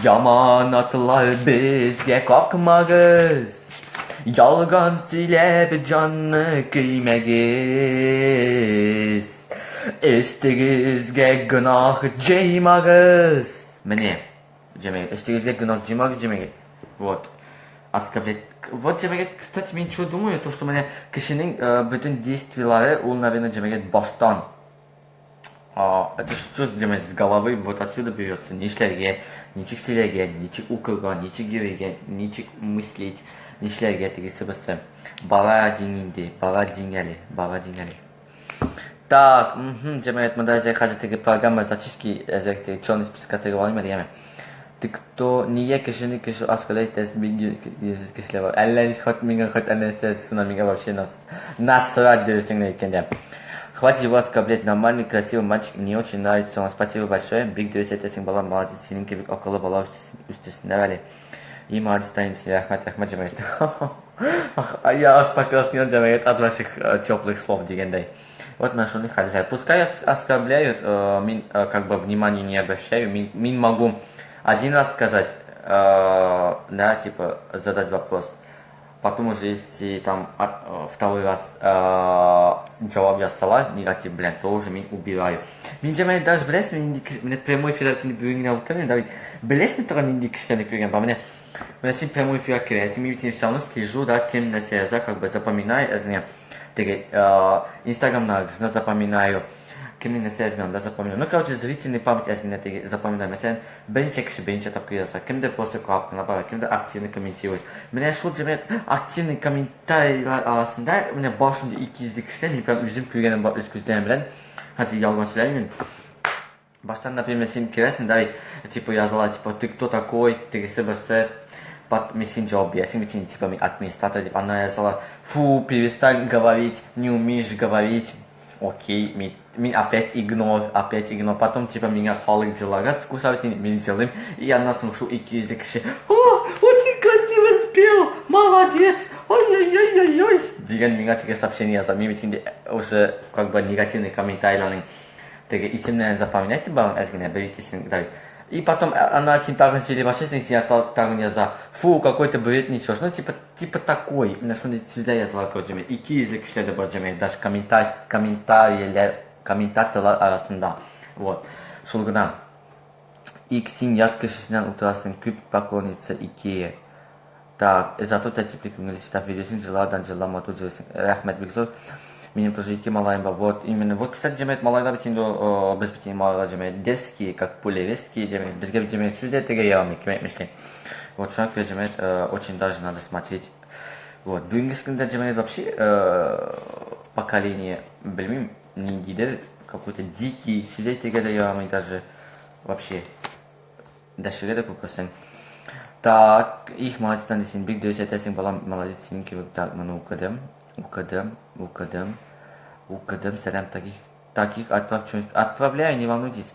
Яман атлар безгә какмагыз. Ялган сөйләп җанны көймәгез. Өстегезгә гөнаһ җыймагыз. Менә, җәмәгать, өстегезгә гөнаһ җыймагыз, җәмәгать. Вот. Оскорблять. Вот, җәмәгать, кстати, мин что думаю, то, что менә кешенең бөтен действиеләре, ул, наверное, җәмәгать, баштан. Это все, җәмәгать, с головы вот отсюда берется. Нишләргә, ничек сөйләргә, ничек укырга, ничек йөрергә, ничек мыслить, нишләргә тегесе бусы. Бара дин инде, бара дин әле, бара дин әле. Так, угу, җәмәгать, монда әзер хәзер теге программа зачистки әзер теге черный списокка теге алыйм әле, яме. Ты кто, нигә кешене кеше оскорблять итәсез, бик йөзсез кешеләр бар. Әллә ничек хоть миңа, хоть әллә нәрсә язсыннар, миңа вообще нас, насрать дөресен генә әйткәндә. Хватит его оскорблять, нормальный, красивый мальчик, мне очень нравится он, спасибо большое, бик дөрес әйтәсең, балам, молодец, синең кебек акыллы бала үстерсеннәр әле. И молодец, Таня, рәхмәт, рәхмәт, җәмәгать. Я аж покраснел, җәмәгать, от ваших теплых слов дигәндәй. Вот менә шундый хәлләр. Пускай оскорбляют, мин как бы внимания не обращаю. Мин, мин могу один раз сказать, да, типа, задать вопрос. Потом уже, если там второй раз җавап язсалар, негатив белән, то уже мин убираю. Мин җәмәгать даже беләсезме, нинди менә прямой эфирда син бүген генә утырмыйм, да бит. Беләсезме торган нинди кешеләрне күргән бар? Менә менә син прямой эфирга керәсең, мин бит все равно слежу, да, кем нәрсә яза, как бы запоминаю, әзгенә. Теге Инстаграмнарыгызны запоминаю. Кемнең нәрсә язганын да запоминаю. Ну, короче, зрительный память әзгенә теге запоминаю. Мәсәлән, берничә кеше берничә тапкыр яза. Кемдер просто карап кына бара, кемдер активно комментирует. Менә шул җәмәгать активный комментарийлар арасында менә бар шундый икейөзле кешеләр, мин прям үзем күргәнем бар үз күзләрем белән. Хәзер ялган сөйләмим. Баштан, например, син керәсең, да, типа языла, типа, ты кто такой, тегесе берсе, мин син җавап бирәсең бит, син, типа, мин администратор дип, аннан языла, фу, перестань говорить, не умеешь говорить. Окей, мин, мин опять игнор, опять игнор. Потом, типа, миңа халык җыларга кушат, мин җылыйм. И аннан соң шул 200 кеше, о, очень красиво спел, молодец, ой-ой-ой-ой-ой, дигән миңа теге сообщение яза. Мин бит инде уже, как бы, негативный комментарийларның теге исемнәрен запоминать итеп барам әз генә, бер икесен, да. И потом она син тагын сөйли башлыйсың, сиңа тагын яза, фу, какой то бред несешь. Ну, типа, типа такой. Менә шундый сүзләр языла, короче, 200 кешеләр дә бар, җәмәгать, даже комментарийләр, комментаторлар арасында. Вот. Шул гына. Ик син ят кешесеннән утырасың, күп поклонница Икея. Так, зато тәртипле күңелле читап йөрисең, җылардан җылла матур җырлыйсың. Рәхмәт бик зур. Минем тоже ике малаем бар. Вот именно. Вот, кстати, җәмәгать малайлар бит инде, без бит инде малайлар җәмәгать дерзкие, как пули резкие җәмәгать. Безгә бит җәмәгать сүз дә теге ярамый, кем әйтмешли. Вот шуңа күрә җәмәгать очень даже надо смотреть. Вот бүгенге көндә җәмәгать вообще поколение белмим ниндидер какой-то дикий сүз әйтергә дә ярамый даже вообще. Дәшергә дә күркәсең. Так, их, молодец, Тани, син бик дөрес әйтәсең, балам, молодец, синең кебек. Так, моны укыдым, укыдым, укыдым, укыдым, сәлам, таких, таких отправь что-нибудь. Отправляю, не волнуйтесь.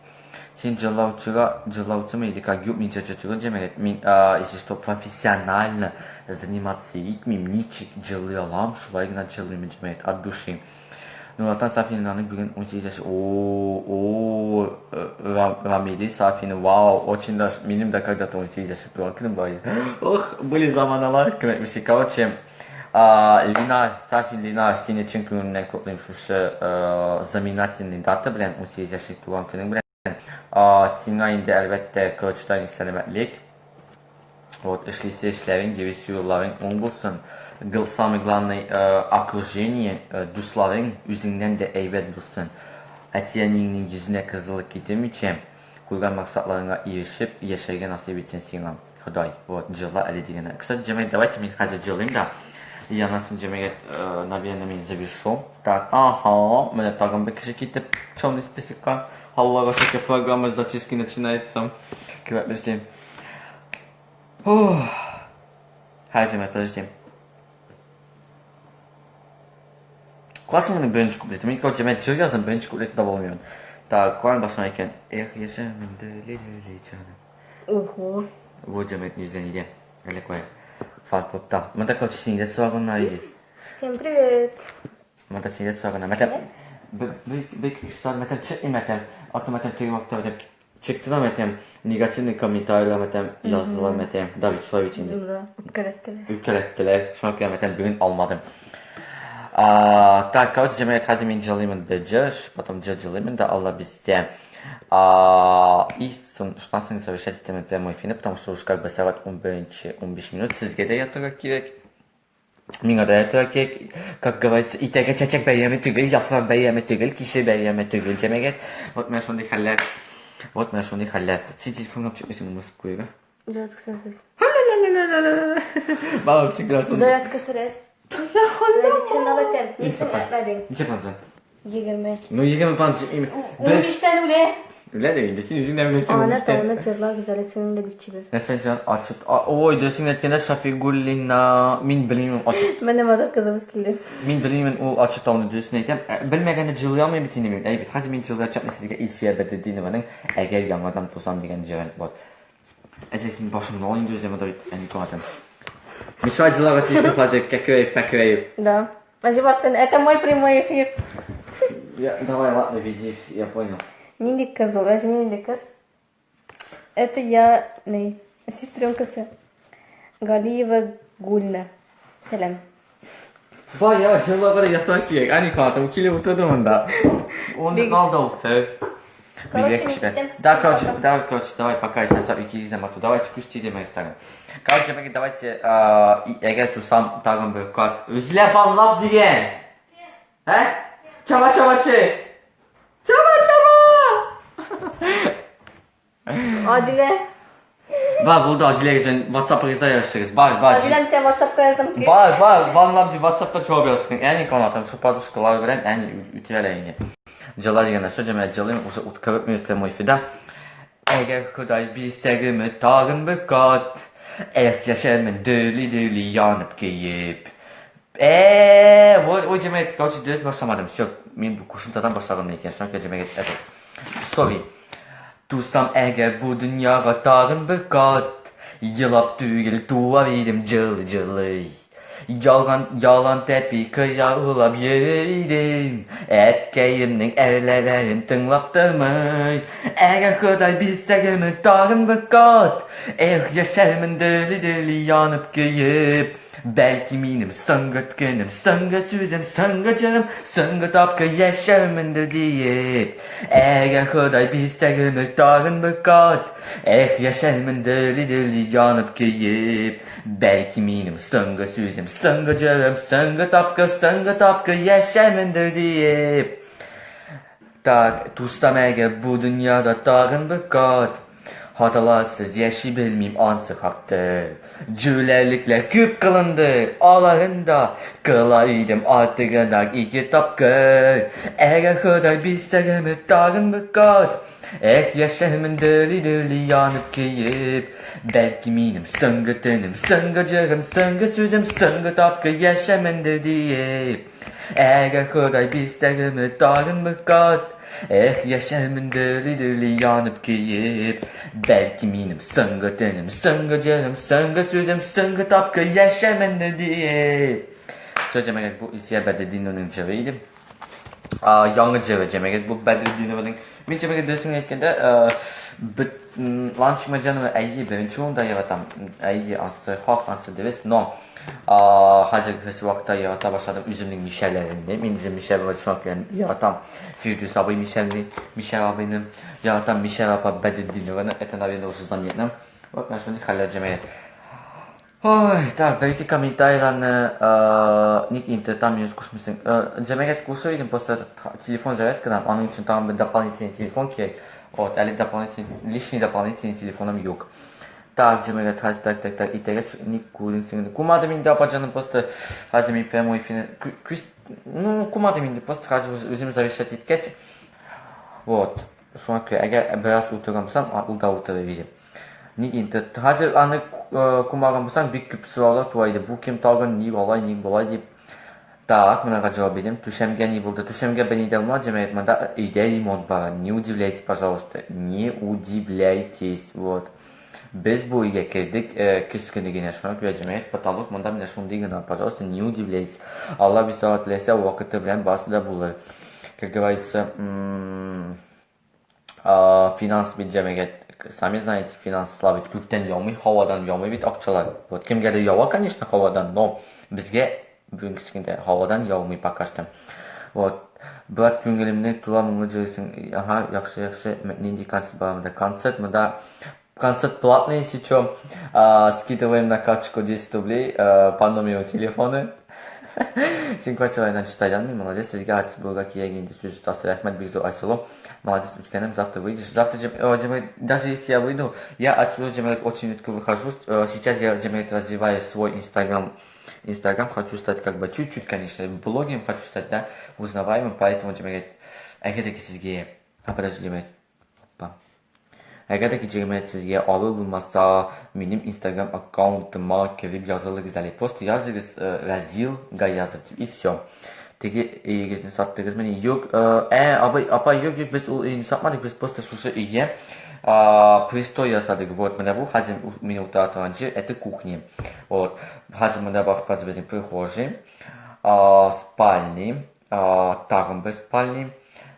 Син җырлаучыга, җырлаучымы или как? Юк, мин җырчы түгел, җәмәгать. Мин, если что, профессионально заниматься итмим, ничек җырлый алам, шулай гына җырлыйм, җәмәгать, от души. Нуратан Сафинаның бүген 18 яше. О, о, Рамили Сафина, вау, очень даже, минем дә когда-то 18 яше туган көнем бар иде. Ох, были заманалар, кем әйтмешли. Короче, Лина, Сафин Лина, сине чын күңелемнән котлыйм шушы знаменательный дата белән, 18 яшьлек туган көнең белән. Сиңа инде, әлбәттә, короче, сәламәтлек. Вот, эшлисе эшләрең, йөрисе юлларың уң булсын. Гел самый главный окружение, дусларың үзеңнән дә әйбәт булсын. Әти-әниеңнең йөзенә кызыллык китермичә, куйган максатларыңа ирешеп, яшәргә насыйп итсен сиңа. Ходай. Вот, җырла әле дигәннәр. Кстати, җәмәгать, давайте мин хәзер җырлыйм да. И аннан соң җәмәгать, наверное, мин завершу. Так, ага, менә тагын бер кеше китеп, черный списокка. Аллага шөкер, программа зачистки начинается. Кем әйтмешли. Хәзер, җәмәгать, подожди. Куасың моны беренче куплеты. Мин короче, җәмәгать җыр язам, беренче куплетны таба алмыйм. Так, куан башлана икән. Эх, яшәмин дели-дели җаным. Ого. Бу җәмәгать йөздән иде. Әле куя. Фастфудта. Монда короче синдә сорагыннар иде. Всем привет. Монда синдә сорагыннар. Мәтәм бер кеше сорады, мәтәм чыкмый мәтәм. Аты мәтәм теге вакытта мәтәм чыкты да мәтәм негативный комментарийлар мәтәм яздылар мәтәм. Да бит шулай бит инде. Да, үпкәләттеләр. Үпкәләттеләр. Шуңа күрә мәтәм бүген алмадым. Так, короче, җәмәгать хәзер мин җылыймын бер җыр, потом җыр җылыймын да Алла бизсә. И шуннан соң завершать итәмен прямой эфирны, потому что уж как бы сәгать 11-15 минут, сезгә дә ятырга кирәк. Миңа да ятырга кирәк. Как говорится, итәгә чәчәк бәйрәме түгел, яфрак бәйрәме түгел, кеше бәйрәме түгел, җәмәгать. Вот менә шундый хәлләр. Вот менә шундый хәлләр. Син телефонга чыкмыйсың, музыка куйга. Зарядка сез. Балам чыкты. Зарядка сез. Чынлап әйтәм, ник син әйтмәдең? Ничә процент? 20. Ну, 20 процент. 15-тән үлә. Үлә дә инде, син үзең дә беләсең. Ана тауны җырла гүзәл синең дә бик чибәр. Нәрсә син ачыт? Ой, дөресен әйткәндә Шафигуллина, мин белмим ачыт. Менә матур кызыбыз килде. Мин белмим ул ачы тауны дөресен әйтәм. Белмәгәндә җырлый алмыйм бит инде мин. Әй бит, хәзер мин җырлаячакмын сезгә Илсөя Бәдретдинованың Әгәр яңадан тусам дигән җырын. Вот. Әҗә син башыңны ал инде үземә да бит, әни куатым. Мишай җылага тиешме хәзер, кәкрәеп, пәкрәеп. Да. Әҗибаттан, это мой прямой эфир. Я, давай, ладно, веди, я понял. Нинди кыз ул? Әҗи нинди кыз? Это я, не, сестренкасы. Галиева Гульна. Сәлам. Бая җылыгыр ята кирәк. Әни катым килеп утырды монда. Оны алда утыр. Короче, мин киттем. Да, короче, давай, короче, давай, пока исән ике йөздән матур. Давайте күз тидермәгез тагын. Короче, давайте, әгәр тусам тагын бер кат. Үзләп анлап дигән. Ә? Чаба, чаба, че. Чаба, чаба. Адилә. Бар, булды, Адиләгез белән WhatsApp-ыгызда язышыгыз. Бар, бар. Адиләм, син WhatsApp-ка яздым. Бар, бар, ванлап дип WhatsApp-та җавап язсын. Әни канатым, шу подружкалар белән әни үтерәләр инде. Җыла дигән нәрсә, җәмәгать җылыйм, уже 40 минут прямой эфирда. Әгәр Ходай бирсә гомер тагын бер кат, эх, яшәрмен дөли-дөли янып көеп. Э, ой, ой, җәмәгать, короче, дөрес башламадым. Все, мин бу кушымтадан башлаганмын икән, шуңа күрә җәмәгать, это. Sorry. Тусам әгәр бу дөньяга тагын бер кат, Елап түгел, туар идем җылый-җылый. Ялган, ялан тәпи кыяулап йөрер идем, Әткәемнең әрләләрен тыңлап тормый. Әгәр Ходай бирсә гомер тагын бер кат, Эх, яшәрмен дөрли-дөрли янып көеп. Бәлки минем соңгы көнем, соңгы сүзем, соңгы җырым, соңгы тапкыр яшәрмендер диеп. Әгәр Ходай бирсә гомер тагын бер кат, эх, яшәрмен дөрли-дөрли янып көеп. Бәлки минем соңгы сүзем, соңгы җырым, соңгы тапкыр, соңгы тапкыр яшәрмендер диеп. Так, тустам әгәр бу дөньяда тагын бер кат, Хаталарсыз яши белмим, ансы хактыр. Җүләрлекләр күп кылынды, аларын да кыла идем артыгынак ике тапкыр. Әгәр Ходай бирсә гомер тагын бер кат, эх, яшәрмен дөрли-дөрли янып көеп. Бәлки минем соңгы төнем, соңгы җырым, соңгы сүзем, соңгы тапкыр яшәрмендер диеп. Әгәр Ходай бирсә гомер тагын бер кат, Эх, яшәрмен дөрли-дөрли янып көеп. Бәлки минем соңгы төнем, соңгы җырым, соңгы сүзем, соңгы тапкыр яшәрмендер диеп. Все, җәмәгать, бу Илсөя Бәдретдинованың җыры иде. Яңы җыры, җәмәгать, бу Бәдретдинованың. Мин җәмәгать дөресен әйткәндә, Лан Шимаҗанова әйе, беренче урында яратам. Әйе, ансы хак, ансы дөрес, но хәзерге вакытта ярата башладым үземнең мишәләремне. Мин үзем мишәр булгач, шуңа күрә яратам Фирдүс абый мишәрне, мишәр абыйны, яратам мишәр апа Бәдретдинованы, это, наверное, уже заметно. Вот менә шундый хәлләр, җәмәгать. Ой, так, бер-ике комментарийларны ник инде там минус кушмыйсың? Җәмәгать кушыр идем, просто этот телефон зарядкадан, аның өчен тагын бер дополнительный телефон кирәк. Вот, әле дополнительный, лишний дополнительный телефоным юк. Так, җәмәгать, хәзер, так, так, так, иртәгә ник күрдең сеңлем? Күрмәдем инде, апа җаным, просто хәзер мин прямой эфирны, күз, ну, күрмәдем инде, просто хәзер үзем завершать иткәч, вот, шуңа күрә, әгәр бераз утырган булсам, ул да утырыр иде. Ник инде? Хәзер аны күмәгән булсаң, бик күп сораулар туа иде. Бу кем тагын, ник алай, ник болай дип. Так, монага җавап бирдем. Түшәмгә ни булды? Түшәмгә берни дә булмады, җәмәгать, монда өйдә ремонт бара. Не удивляйтесь, пожалуйста. Не удивляйтесь. Вот. Без бу өйгә кердек, көз көне генә. Шуңа күрә, җәмәгать, потолок монда менә шундый гына. Пожалуйста, не удивляйтесь. Алла бисала теләсә, вакыты белән барысы да булыр. Как говорится, Финанс бит җәмәгать, сами знаете, финанслар бит күктән яумый, һавадан яумый бит акчалар. Вот кемгәдер ява, конечно, һавадан, но безгә бүгенге көндә һавадан яумый пока что. Вот. Брат, күңелемне тула моңлы җырлыйсың. Ага, яхшы, яхшы. Нинди концерт бар монда? Концерт монда концерт платный, если что. Скидываем на карточку 10 рублей по номеру телефона. Син квартираңнан чистайдан мин, молодец, сезгә артист булырга кирәк инде, сүз остасы, рәхмәт бик зур, Айсылу. Молодец, үскәнем, завтра выйдешь. Завтра, Джамиль, даже если я выйду, я отсюда, Джамиль, очень редко выхожу. Сейчас я, Джамиль, развиваю свой Инстаграм. Инстаграм хочу стать как бы чуть-чуть, конечно, блогером хочу стать, да, узнаваемым, поэтому, Джамиль, әгәр дә сезгә, а, подожди, Джамиль, опа. Әгәр дә җәмәгать сезгә авыр булмаса, минем Инстаграм аккаунтыма кереп язылыгыз әле. Просто языгыз Разил Гаязов дип и все. Теге өегезне саттыгызмыни? Юк, ә, абый, апа, юк, юк, без ул өйне сатмадык, без просто шушы өйгә пристрой ясадык. Вот, менә бу хәзер мин утыра торган җир, это кухня. Вот, хәзер монда барып безнең прихожий, спальни, тагын бер спальни,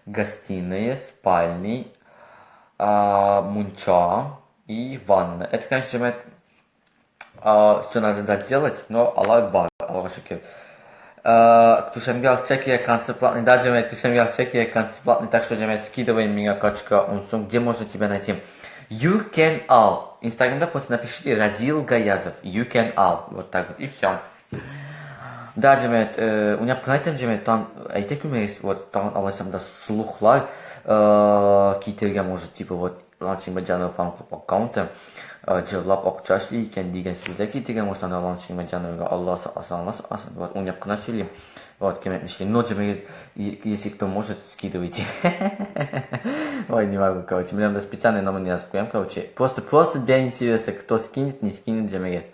гостиная, спальни, мунча и ванна. Это, конечно, җәмәгать, все надо доделать, но алар бар, Аллага шөкер. Түшәмгә акча кирәк, концерт платный. Да, җәмәгать, түшәмгә акча кирәк, концерт платный. Так что, җәмәгать, скидываем миңа карточка ун сум. Где можно тебя найти? You can all. Инстаграмда просто напишите Разил Гаязов. You can all. Вот так вот. И все. Да, җәмәгать, уйнап кына әйтәм, җәмәгать, тагын әйтә күрмәгез, вот тагын алайсам да слухлар китергә может, типа вот Лан Шимбаджанова фан-клуб аккаунты җырлап акча эшли икән дигән сүзләр китергән может анда Лан Шимбаджановага Алла сакласын, Алла сакласын. Вот уйнап кына сөйлим. Вот кем әйтмешли. Но җәмәгать, если кто может, скидывайте. Ой, не могу, короче, менә монда специальный номер язып куям, короче. Просто, просто для интереса, кто скинет, не скинет, җәмәгать.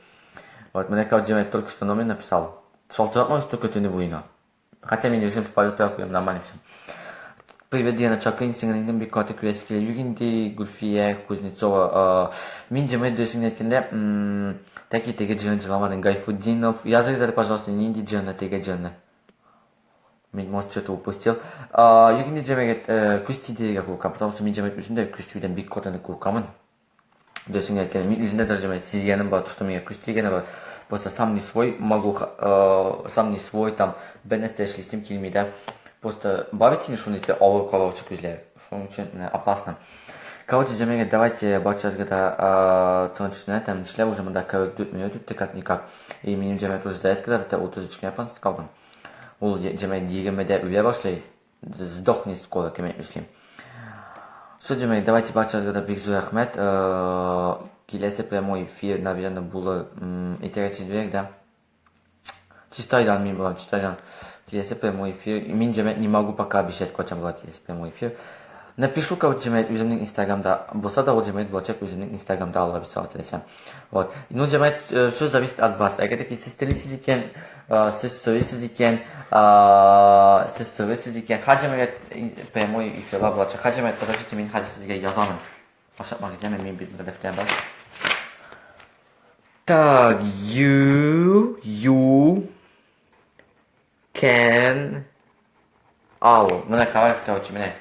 Вот, менә короче, җәмәгать только что номер написал. Шалтыратмагыз только төне буена. Хотя мин үзем в полете куям, нормально все. Привет, Диана Чакын, сеңлеңнең бик каты күрәсе килә. Юк инде, Гөлфия Кузнецова. Мин җәмәгать дөресен әйткәндә, тәки теге җырны җырламадым. Гайфутдинов, языгыз әле, пожалуйста, нинди җырны, теге җырны. Мин, может, что-то упустил. Юк инде, җәмәгать, күз тидерергә куркам, потому что мин җәмәгать үзем дә күз тиюдән бик каты куркамын. Дөресен әйткәндә, мин үземдә даже җәмәгать сизгәнем бар, что миңа күз тигәне бар. Просто сам не свой могу, сам не свой, там, бер нәрсә эшлисем килми дә. Просто бар бит инде шундый авыр караучы күзләр. Шуның өчен опасно. Короче, җәмәгать, давайте барчагызга да тыныч төннәр, тәмле эшләр, уже монда 44 минут үтте, как-никак. И минем җәмәгать уже зарядка да бетә, 33 кенә процент калды. Ул җәмәгать 20-дә үлә башлый. Сдохни скоро, кем әйтмешли. Все, җәмәгать, давайте барчагызга да бик зур рәхмәт. Киләсе прямой эфир, наверное, булыр иртәгә четверг, да? Чистайдан мин булам, Чистайдан. Киләсе прямой эфир. Мин җәмәгать не могу пока обещать, кайчан була киләсе прямой эфир. Напишу, короче, җәмәгать үземнең Инстаграмда. Булса да ул җәмәгать булачак үземнең Инстаграмда, Алла бирсә, теләсә. Вот. Ну, җәмәгать, все зависит от вас. Әгәр дә сез телисез икән, сез сорыйсыз икән, сез сорыйсыз икән, ха җәмәгать прямой эфирлар булачак. Ха җәмәгать, подождите, мин хәзер сезгә язамын. Ашыкмагыз, яме, мин бит дәфтәр бар. Так, you can all. Менә короче, менә.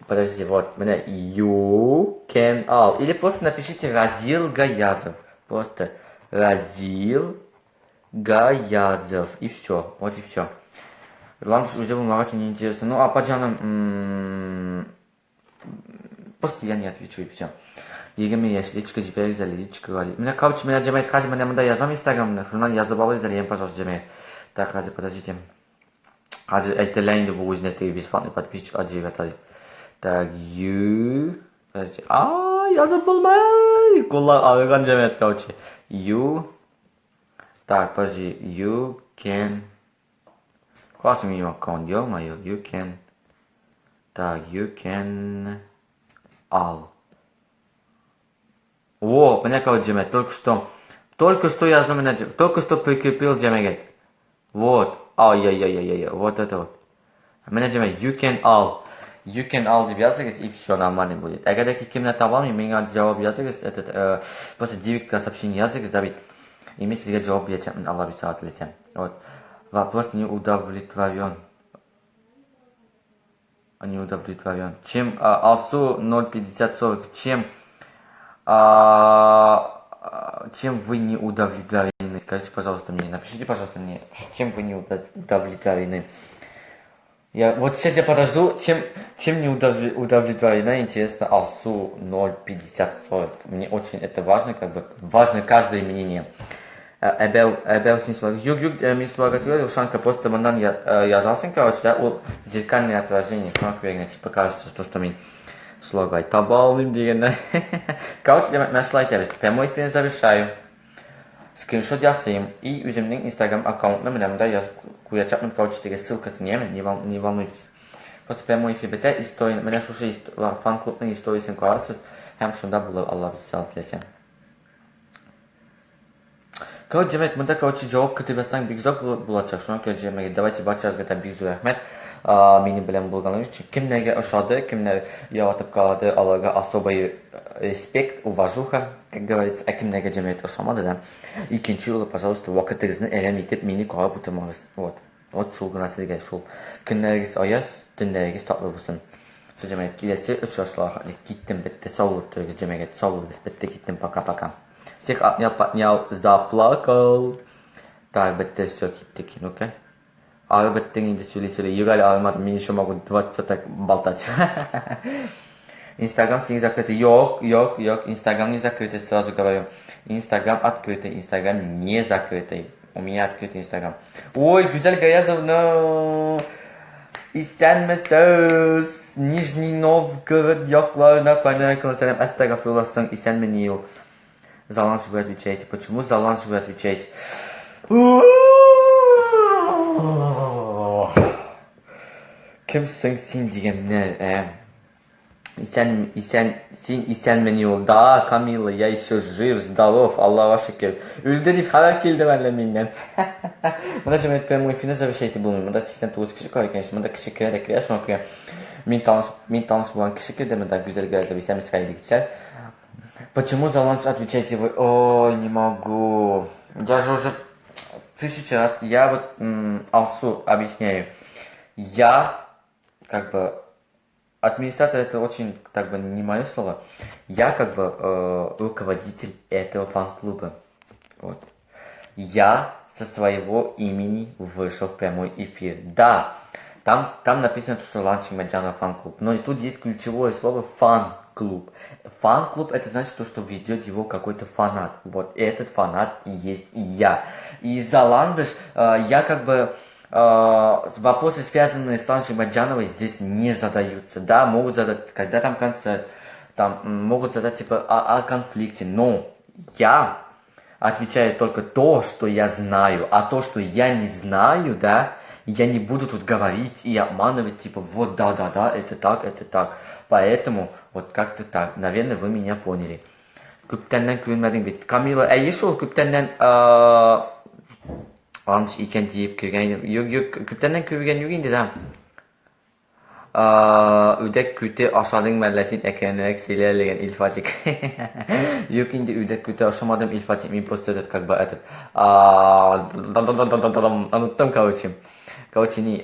Подожди, вот, менә you can all. Или просто напишите Разил Гаязов. Просто Разил Гаязов. И все. Вот и все. Ландыш үзе булмагач, не интересно. Ну, апа җаным, просто я не отвечу, и все. 20 яшь, личка җибәрегез әле, личка Гали. Менә, короче, менә җәмәгать, хәзер менә монда язам Инстаграмны, шуннан язып алыгыз әле, пожалуйста, җәмәгать. Так, хәзер, подождите. Хәзер әйтәләр инде бу үзенә теге бесплатный подписчик аҗыйга. Так, you. Подожди. А, язып булмый. Куллар арыган җәмәгать, короче. You. Так, подожди. You can. Класс минем аккаунт, ё-моё. You can. Так, you can all. Во, менә короче, җәмәгать, только что яздым менә, только что прикрепил җәмәгать. Вот. Ай-яй-яй-яй-яй, вот это вот. Менә җәмәгать, you can all. You can all дип языгыз, и все нормально будет. Әгәр дә кемне таба алмыйм, миңа җавап языгыз, этот, просто директка сообщение языгыз, да бит. И мин сезгә җавап бирәчәкмен, Алла бирсә, теләсә. Вот. Вопрос не удовлетворен. Не удовлетворен. Чем Алсу 05040, чем вы не удовлетворены? Скажите, пожалуйста, мне, напишите, пожалуйста, мне, чем вы не удовлетворены. Я, вот сейчас я подожду, чем не удовлетворена, интересно, Алсу 05040. Мне очень это важно, как бы, важно каждое мнение. Әбәү, әбәү син сулар. Юк, юк, мин суларга түгел, Ушанка, просто моннан язасың, короче, да, ул зеркальное отражение, шуңа күрә генә, типа, кажется, то, что мин суларга таба алмыйм дигәннәр. Короче, менә шулай итәбез. Прямой эфирны завершаю. Скриншот ясыйм и үземнең Инстаграм аккаунтны менә монда язып куячакмын, короче, теге ссылкасын, яме, не волнуйтесь. Просто прямой эфир бетә, история, менә шушы фан-клубның историясен карарсыз һәм шунда булыр, Алла бирсә, теләсә. Короче, җәмәгать, монда, короче, җавап көтеп ятсаң бик озак булачак. Шуңа күрә, җәмәгать, давайте барчагызга да бик зур рәхмәт. Минем белән булганыгыз өчен. Кемнәргә ошады, кемнәр яратып карады, аларга особый респект, уважуха, как говорится. Ә кемнәргә җәмәгать ошамады да, икенче юлы, пожалуйста, вакытыгызны әрәм итеп мине карап утырмагыз. Вот. Вот шул гына сезгә шул. Көннәрегез аяз, төннәрегез татлы булсын. Все, җәмәгать, киләсе очрашуларга киттем, бетте. Сау булып торыгыз, җәмәгать, сау булыгыз. Бетте, киттем, пока-пока. Всех обнял, поднял, заплакал. Так, бетте, все, киттек. Ну-ка. Арып беттең инде сөйли сөйли. Юк әле арымадым, мин еще могу 20 так болтать. Инстаграм сине закрытый. Юк, юк, юк, Инстаграм не закрытый, сразу говорю. Инстаграм открытый, Инстаграм не закрытый. У меня открытый Инстаграм. Ой, Гүзәл Гаязовна! Исәнмесез! Нижний Новгород якларына кайнар сәлам. Әстәгъфирулла, соң исәнме ни ул? За ландыш вы отвечаете. Почему за ландыш вы отвечаете? Кемсең син дигәннәр, ә? Исән, исән, син исәнмени ул? Да, Камила, я еще жив, здоров, Аллага шөкер. Үлде дип хәбәр килде әллә миннән. Монда җәмәгать прямой эфирны завершать итеп булмый. Монда 89 кеше карый, конечно. Монда кеше керә дә керә, шуңа күрә мин таныш булган кеше керде монда, Гүзәл Гаязова, исәнмесез, хәерле кичләр. Почему за ландыш отвечаете вы? Ой, не могу. Я же уже тысячу раз, я вот Алсу объясняю. Я, как бы, администратор — это очень, так бы, не мое слово. Я, как бы, руководитель этого фан-клуба. Вот. Я со своего имени вышел в прямой эфир. Да, там написано, что Ландыш Нигъмәтҗанова фан-клуб. Но и тут есть ключевое слово «фан-клуб». Фан-клуб — это значит то, что ведет его какой-то фанат. Вот этот фанат и есть и я. И за Ландыш я как бы вопросы, связанные с Ландыш Нигъмәтҗановой, здесь не задаются. Да, могут задать, когда там концерт, там могут задать типа о конфликте, но я отвечаю только то, что я знаю, а то, что я не знаю, да, я не буду тут говорить и обманывать, типа, вот, да-да-да, это так, это так. Поэтому вот как-то так. Наверное, вы меня поняли. Күптәннән күренмәдең бит. Камила, әйе шул, күптәннән Ландыш икән диеп кергән идем. Юк, юк, күптәннән күргән юк инде, да. Үдәк күте ашадың мәллә син, әкренрәк сөйлә дигән Илфатик. Юк инде, үдәк күте ашамадым, Илфатик, мин просто этот, как бы, этот, оныттым, короче. Короче, ни,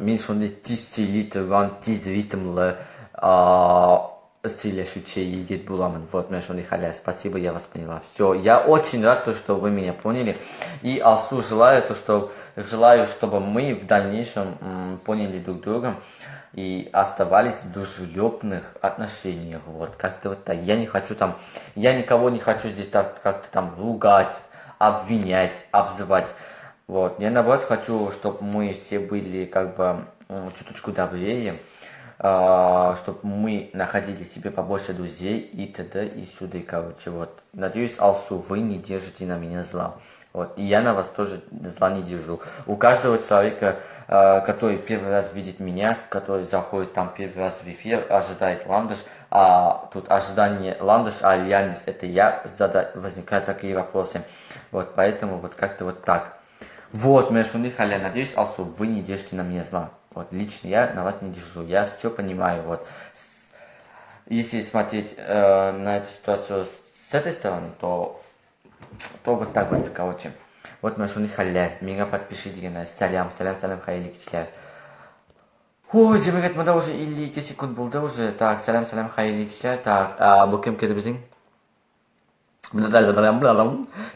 мин шундый тиз сөйли торган, тиз ритмлы сөйләшүче егет буламын. Вот, менә шундый хәлләр. Спасибо, я вас поняла. Все, я очень рад, то, что вы меня поняли. И Алсу желаю, то, что желаю, чтобы мы в дальнейшем поняли друг друга и оставались в дружелюбных отношениях. Вот, как-то вот так. Я не хочу там, я никого не хочу здесь так как-то там ругать, обвинять, обзывать. Вот, я наоборот хочу, чтобы мы все были как бы чуточку добрее, чтобы мы находили себе побольше друзей и т.д. и сюда, короче, вот. Надеюсь, Алсу, вы не держите на меня зла. Вот, и я на вас тоже зла не держу. У каждого человека, который первый раз видит меня, который заходит там первый раз в эфир, ожидает Ландыш, а тут ожидание Ландыш, а реальность это я, возникают такие вопросы. Вот, поэтому вот как-то вот так. Вот, менә шундый хәлләр, надеюсь, Алсу, вы не держите на меня зла. Вот, лично я на вас не держу, я все понимаю, вот. Если смотреть на эту ситуацию с этой стороны, то вот так вот, короче. Вот менә шундый хәлләр, миңа подпиши дигәннәр, сәлам, сәлам, сәлам, хәерле кичләр. Ой, җәмәгать, монда уже 52 секунд булды уже. Так, сәлам, сәлам, хәерле кичләр. Так, бу кем керде безнең?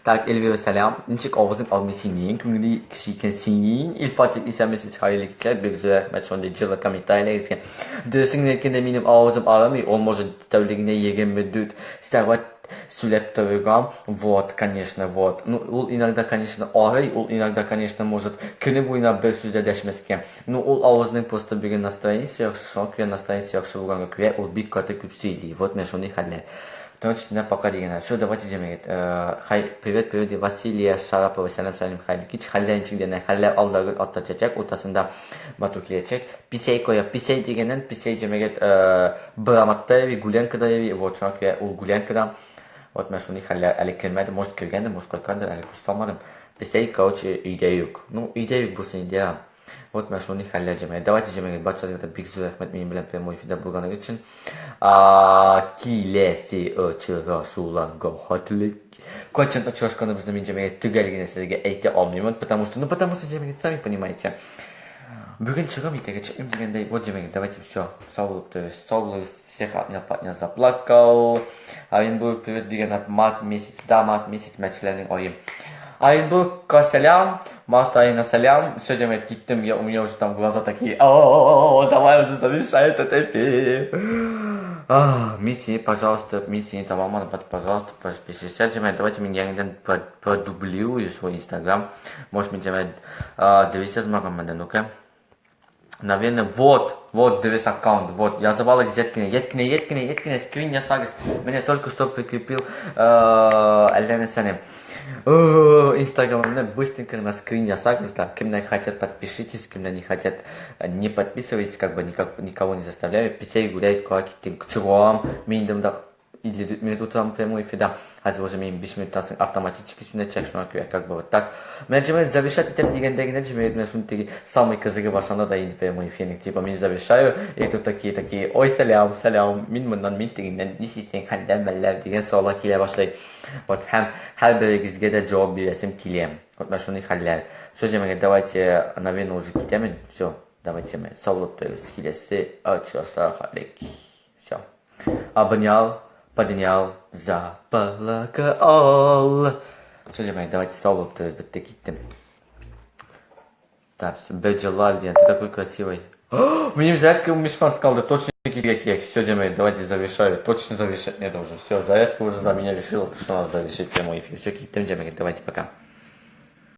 Так, Эльвира, сәлам. Ничек авызың алмый синең? Күңелле кеше икәнсең. Илфатик, исәнмесез, хәерле кичләр. Бик зур рәхмәт шундый җылы комментарийләрегезгә. Дөресен әйткәндә, минем авызым арымый. Ул может тәүлегенә 24 сәгать сөйләп торырга. Вот, конечно, вот. Ну, ул иногда, конечно, арый, ул иногда, конечно, может көне буена бер сүз дә дәшмәскә. Ну, ул авызның просто бүген настроениесе яхшы, шуңа күрә настроениесе яхшы булганга күрә, ул бик каты күп сөйли. Вот менә шундый хәлләр. Точно, пока дигәннәр. Все, давайте, җәмәгать. Хай, привет, привет, Василия Шарапова, сәлам, сәлам, хәерле кич. Хәлләр ничек дигәннәр? Хәлләр алда гөл, атта чәчәк, уртасында матур киләчәк. Писәй кая? Писәй дигәннән, писәй җәмәгать, Браматта йөри, Гулянкада йөри. Вот, шуңа күрә ул Гулянкада. Вот менә шундый хәлләр әле кермәде, может кергәндер, может кайткандыр, әле күз салмадым. Писәй, короче, өйдә юк. Ну, өйдә юк булсын инде, а. Вот менә шундый хәлләр, җәмәгать. Давайте, җәмәгать, барчагызга да бик зур рәхмәт минем белән прямой эфирда булганыгыз өчен. Киләсе очрашуларга хәтле. Кайчан очрашканыбызны мин, җәмәгать, төгәл генә сезгә әйтә алмыймын, потому что, ну, потому что, җәмәгать, сами понимаете. Бүген чыгам, иртәгә чыкмыйм дигәндәй. Вот, җәмәгать, давайте, все. Сау булып торыгыз, сау булыгыз. Всех обнял, поднял, заплакал. Оренбург, привет дигән март месяц, да, март месяц, мәчеләрнең ае. Оренбургка сәлам, март аена сәлам. Все, җәмәгать, киттем, я, у меня уже там глаза такие, о, давай уже завершай этот эфир. Мин сине, пожалуйста, мин сине таба алмадым, пожалуйста, подпишись. Җәмәгать, давайте мин яңадан продублирую свой инстаграм. Может, мин, җәмәгать, дөрес язмаганмын да, ну-ка. Наверное, вот, вот дөрес аккаунт, вот, язып алыгыз җәт кенә, җәт кенә, җәт кенә, җәт кенә, скрин ясагыз. Менә только что прикрепил әллә нәрсәне. Инстаграмымны быстренько на скрин ясагыз да. Кемнәр хотят, подпишитесь, кемнәр не хотят, не подписывайтесь, как бы никак, никого не заставляю. Писәй гуляет, кая киттең? Чыгам, мин инде монда 54 минут утырам прямой эфирда. Хәзер уже мин 5 минуттан соң автоматически сүнәчәк, шуңа күрә как бы вот так. Менә җәмәгать завершать итәм дигәндә генә җәмәгать менә шундый теге самый кызыгы башлана да инде прямой эфирның. Типа мин завершаю, и тут такие такие, ой, сәлам, сәлам, мин моннан, мин тегеннән, нишлисең, хәлләр, мәлләр дигән сораулар килә башлый. Вот һәм һәрберегезгә дә җавап бирәсем килә. Вот менә шундый хәлләр. Все, җәмәгать, давайте, наверное, уже китәмен. Все, давайте, җәмәгать, сау булып торыгыз. Киләсе очрашуларга хәтлек. Все. Обнял, поднял, заплакал. Все, җәмәгать, давайте сау булып торыгыз, бетте, киттем. Так, все, Беджалаль, ты такой красивый. Минем зарядка 15 минут калды, точно кирәк кирәк. Все, җәмәгать, давайте завершаю. Точно завершать надо уже. Все, зарядка уже за меня решила, что надо завершить прямой эфир. Все, киттем, җәмәгать, давайте пока.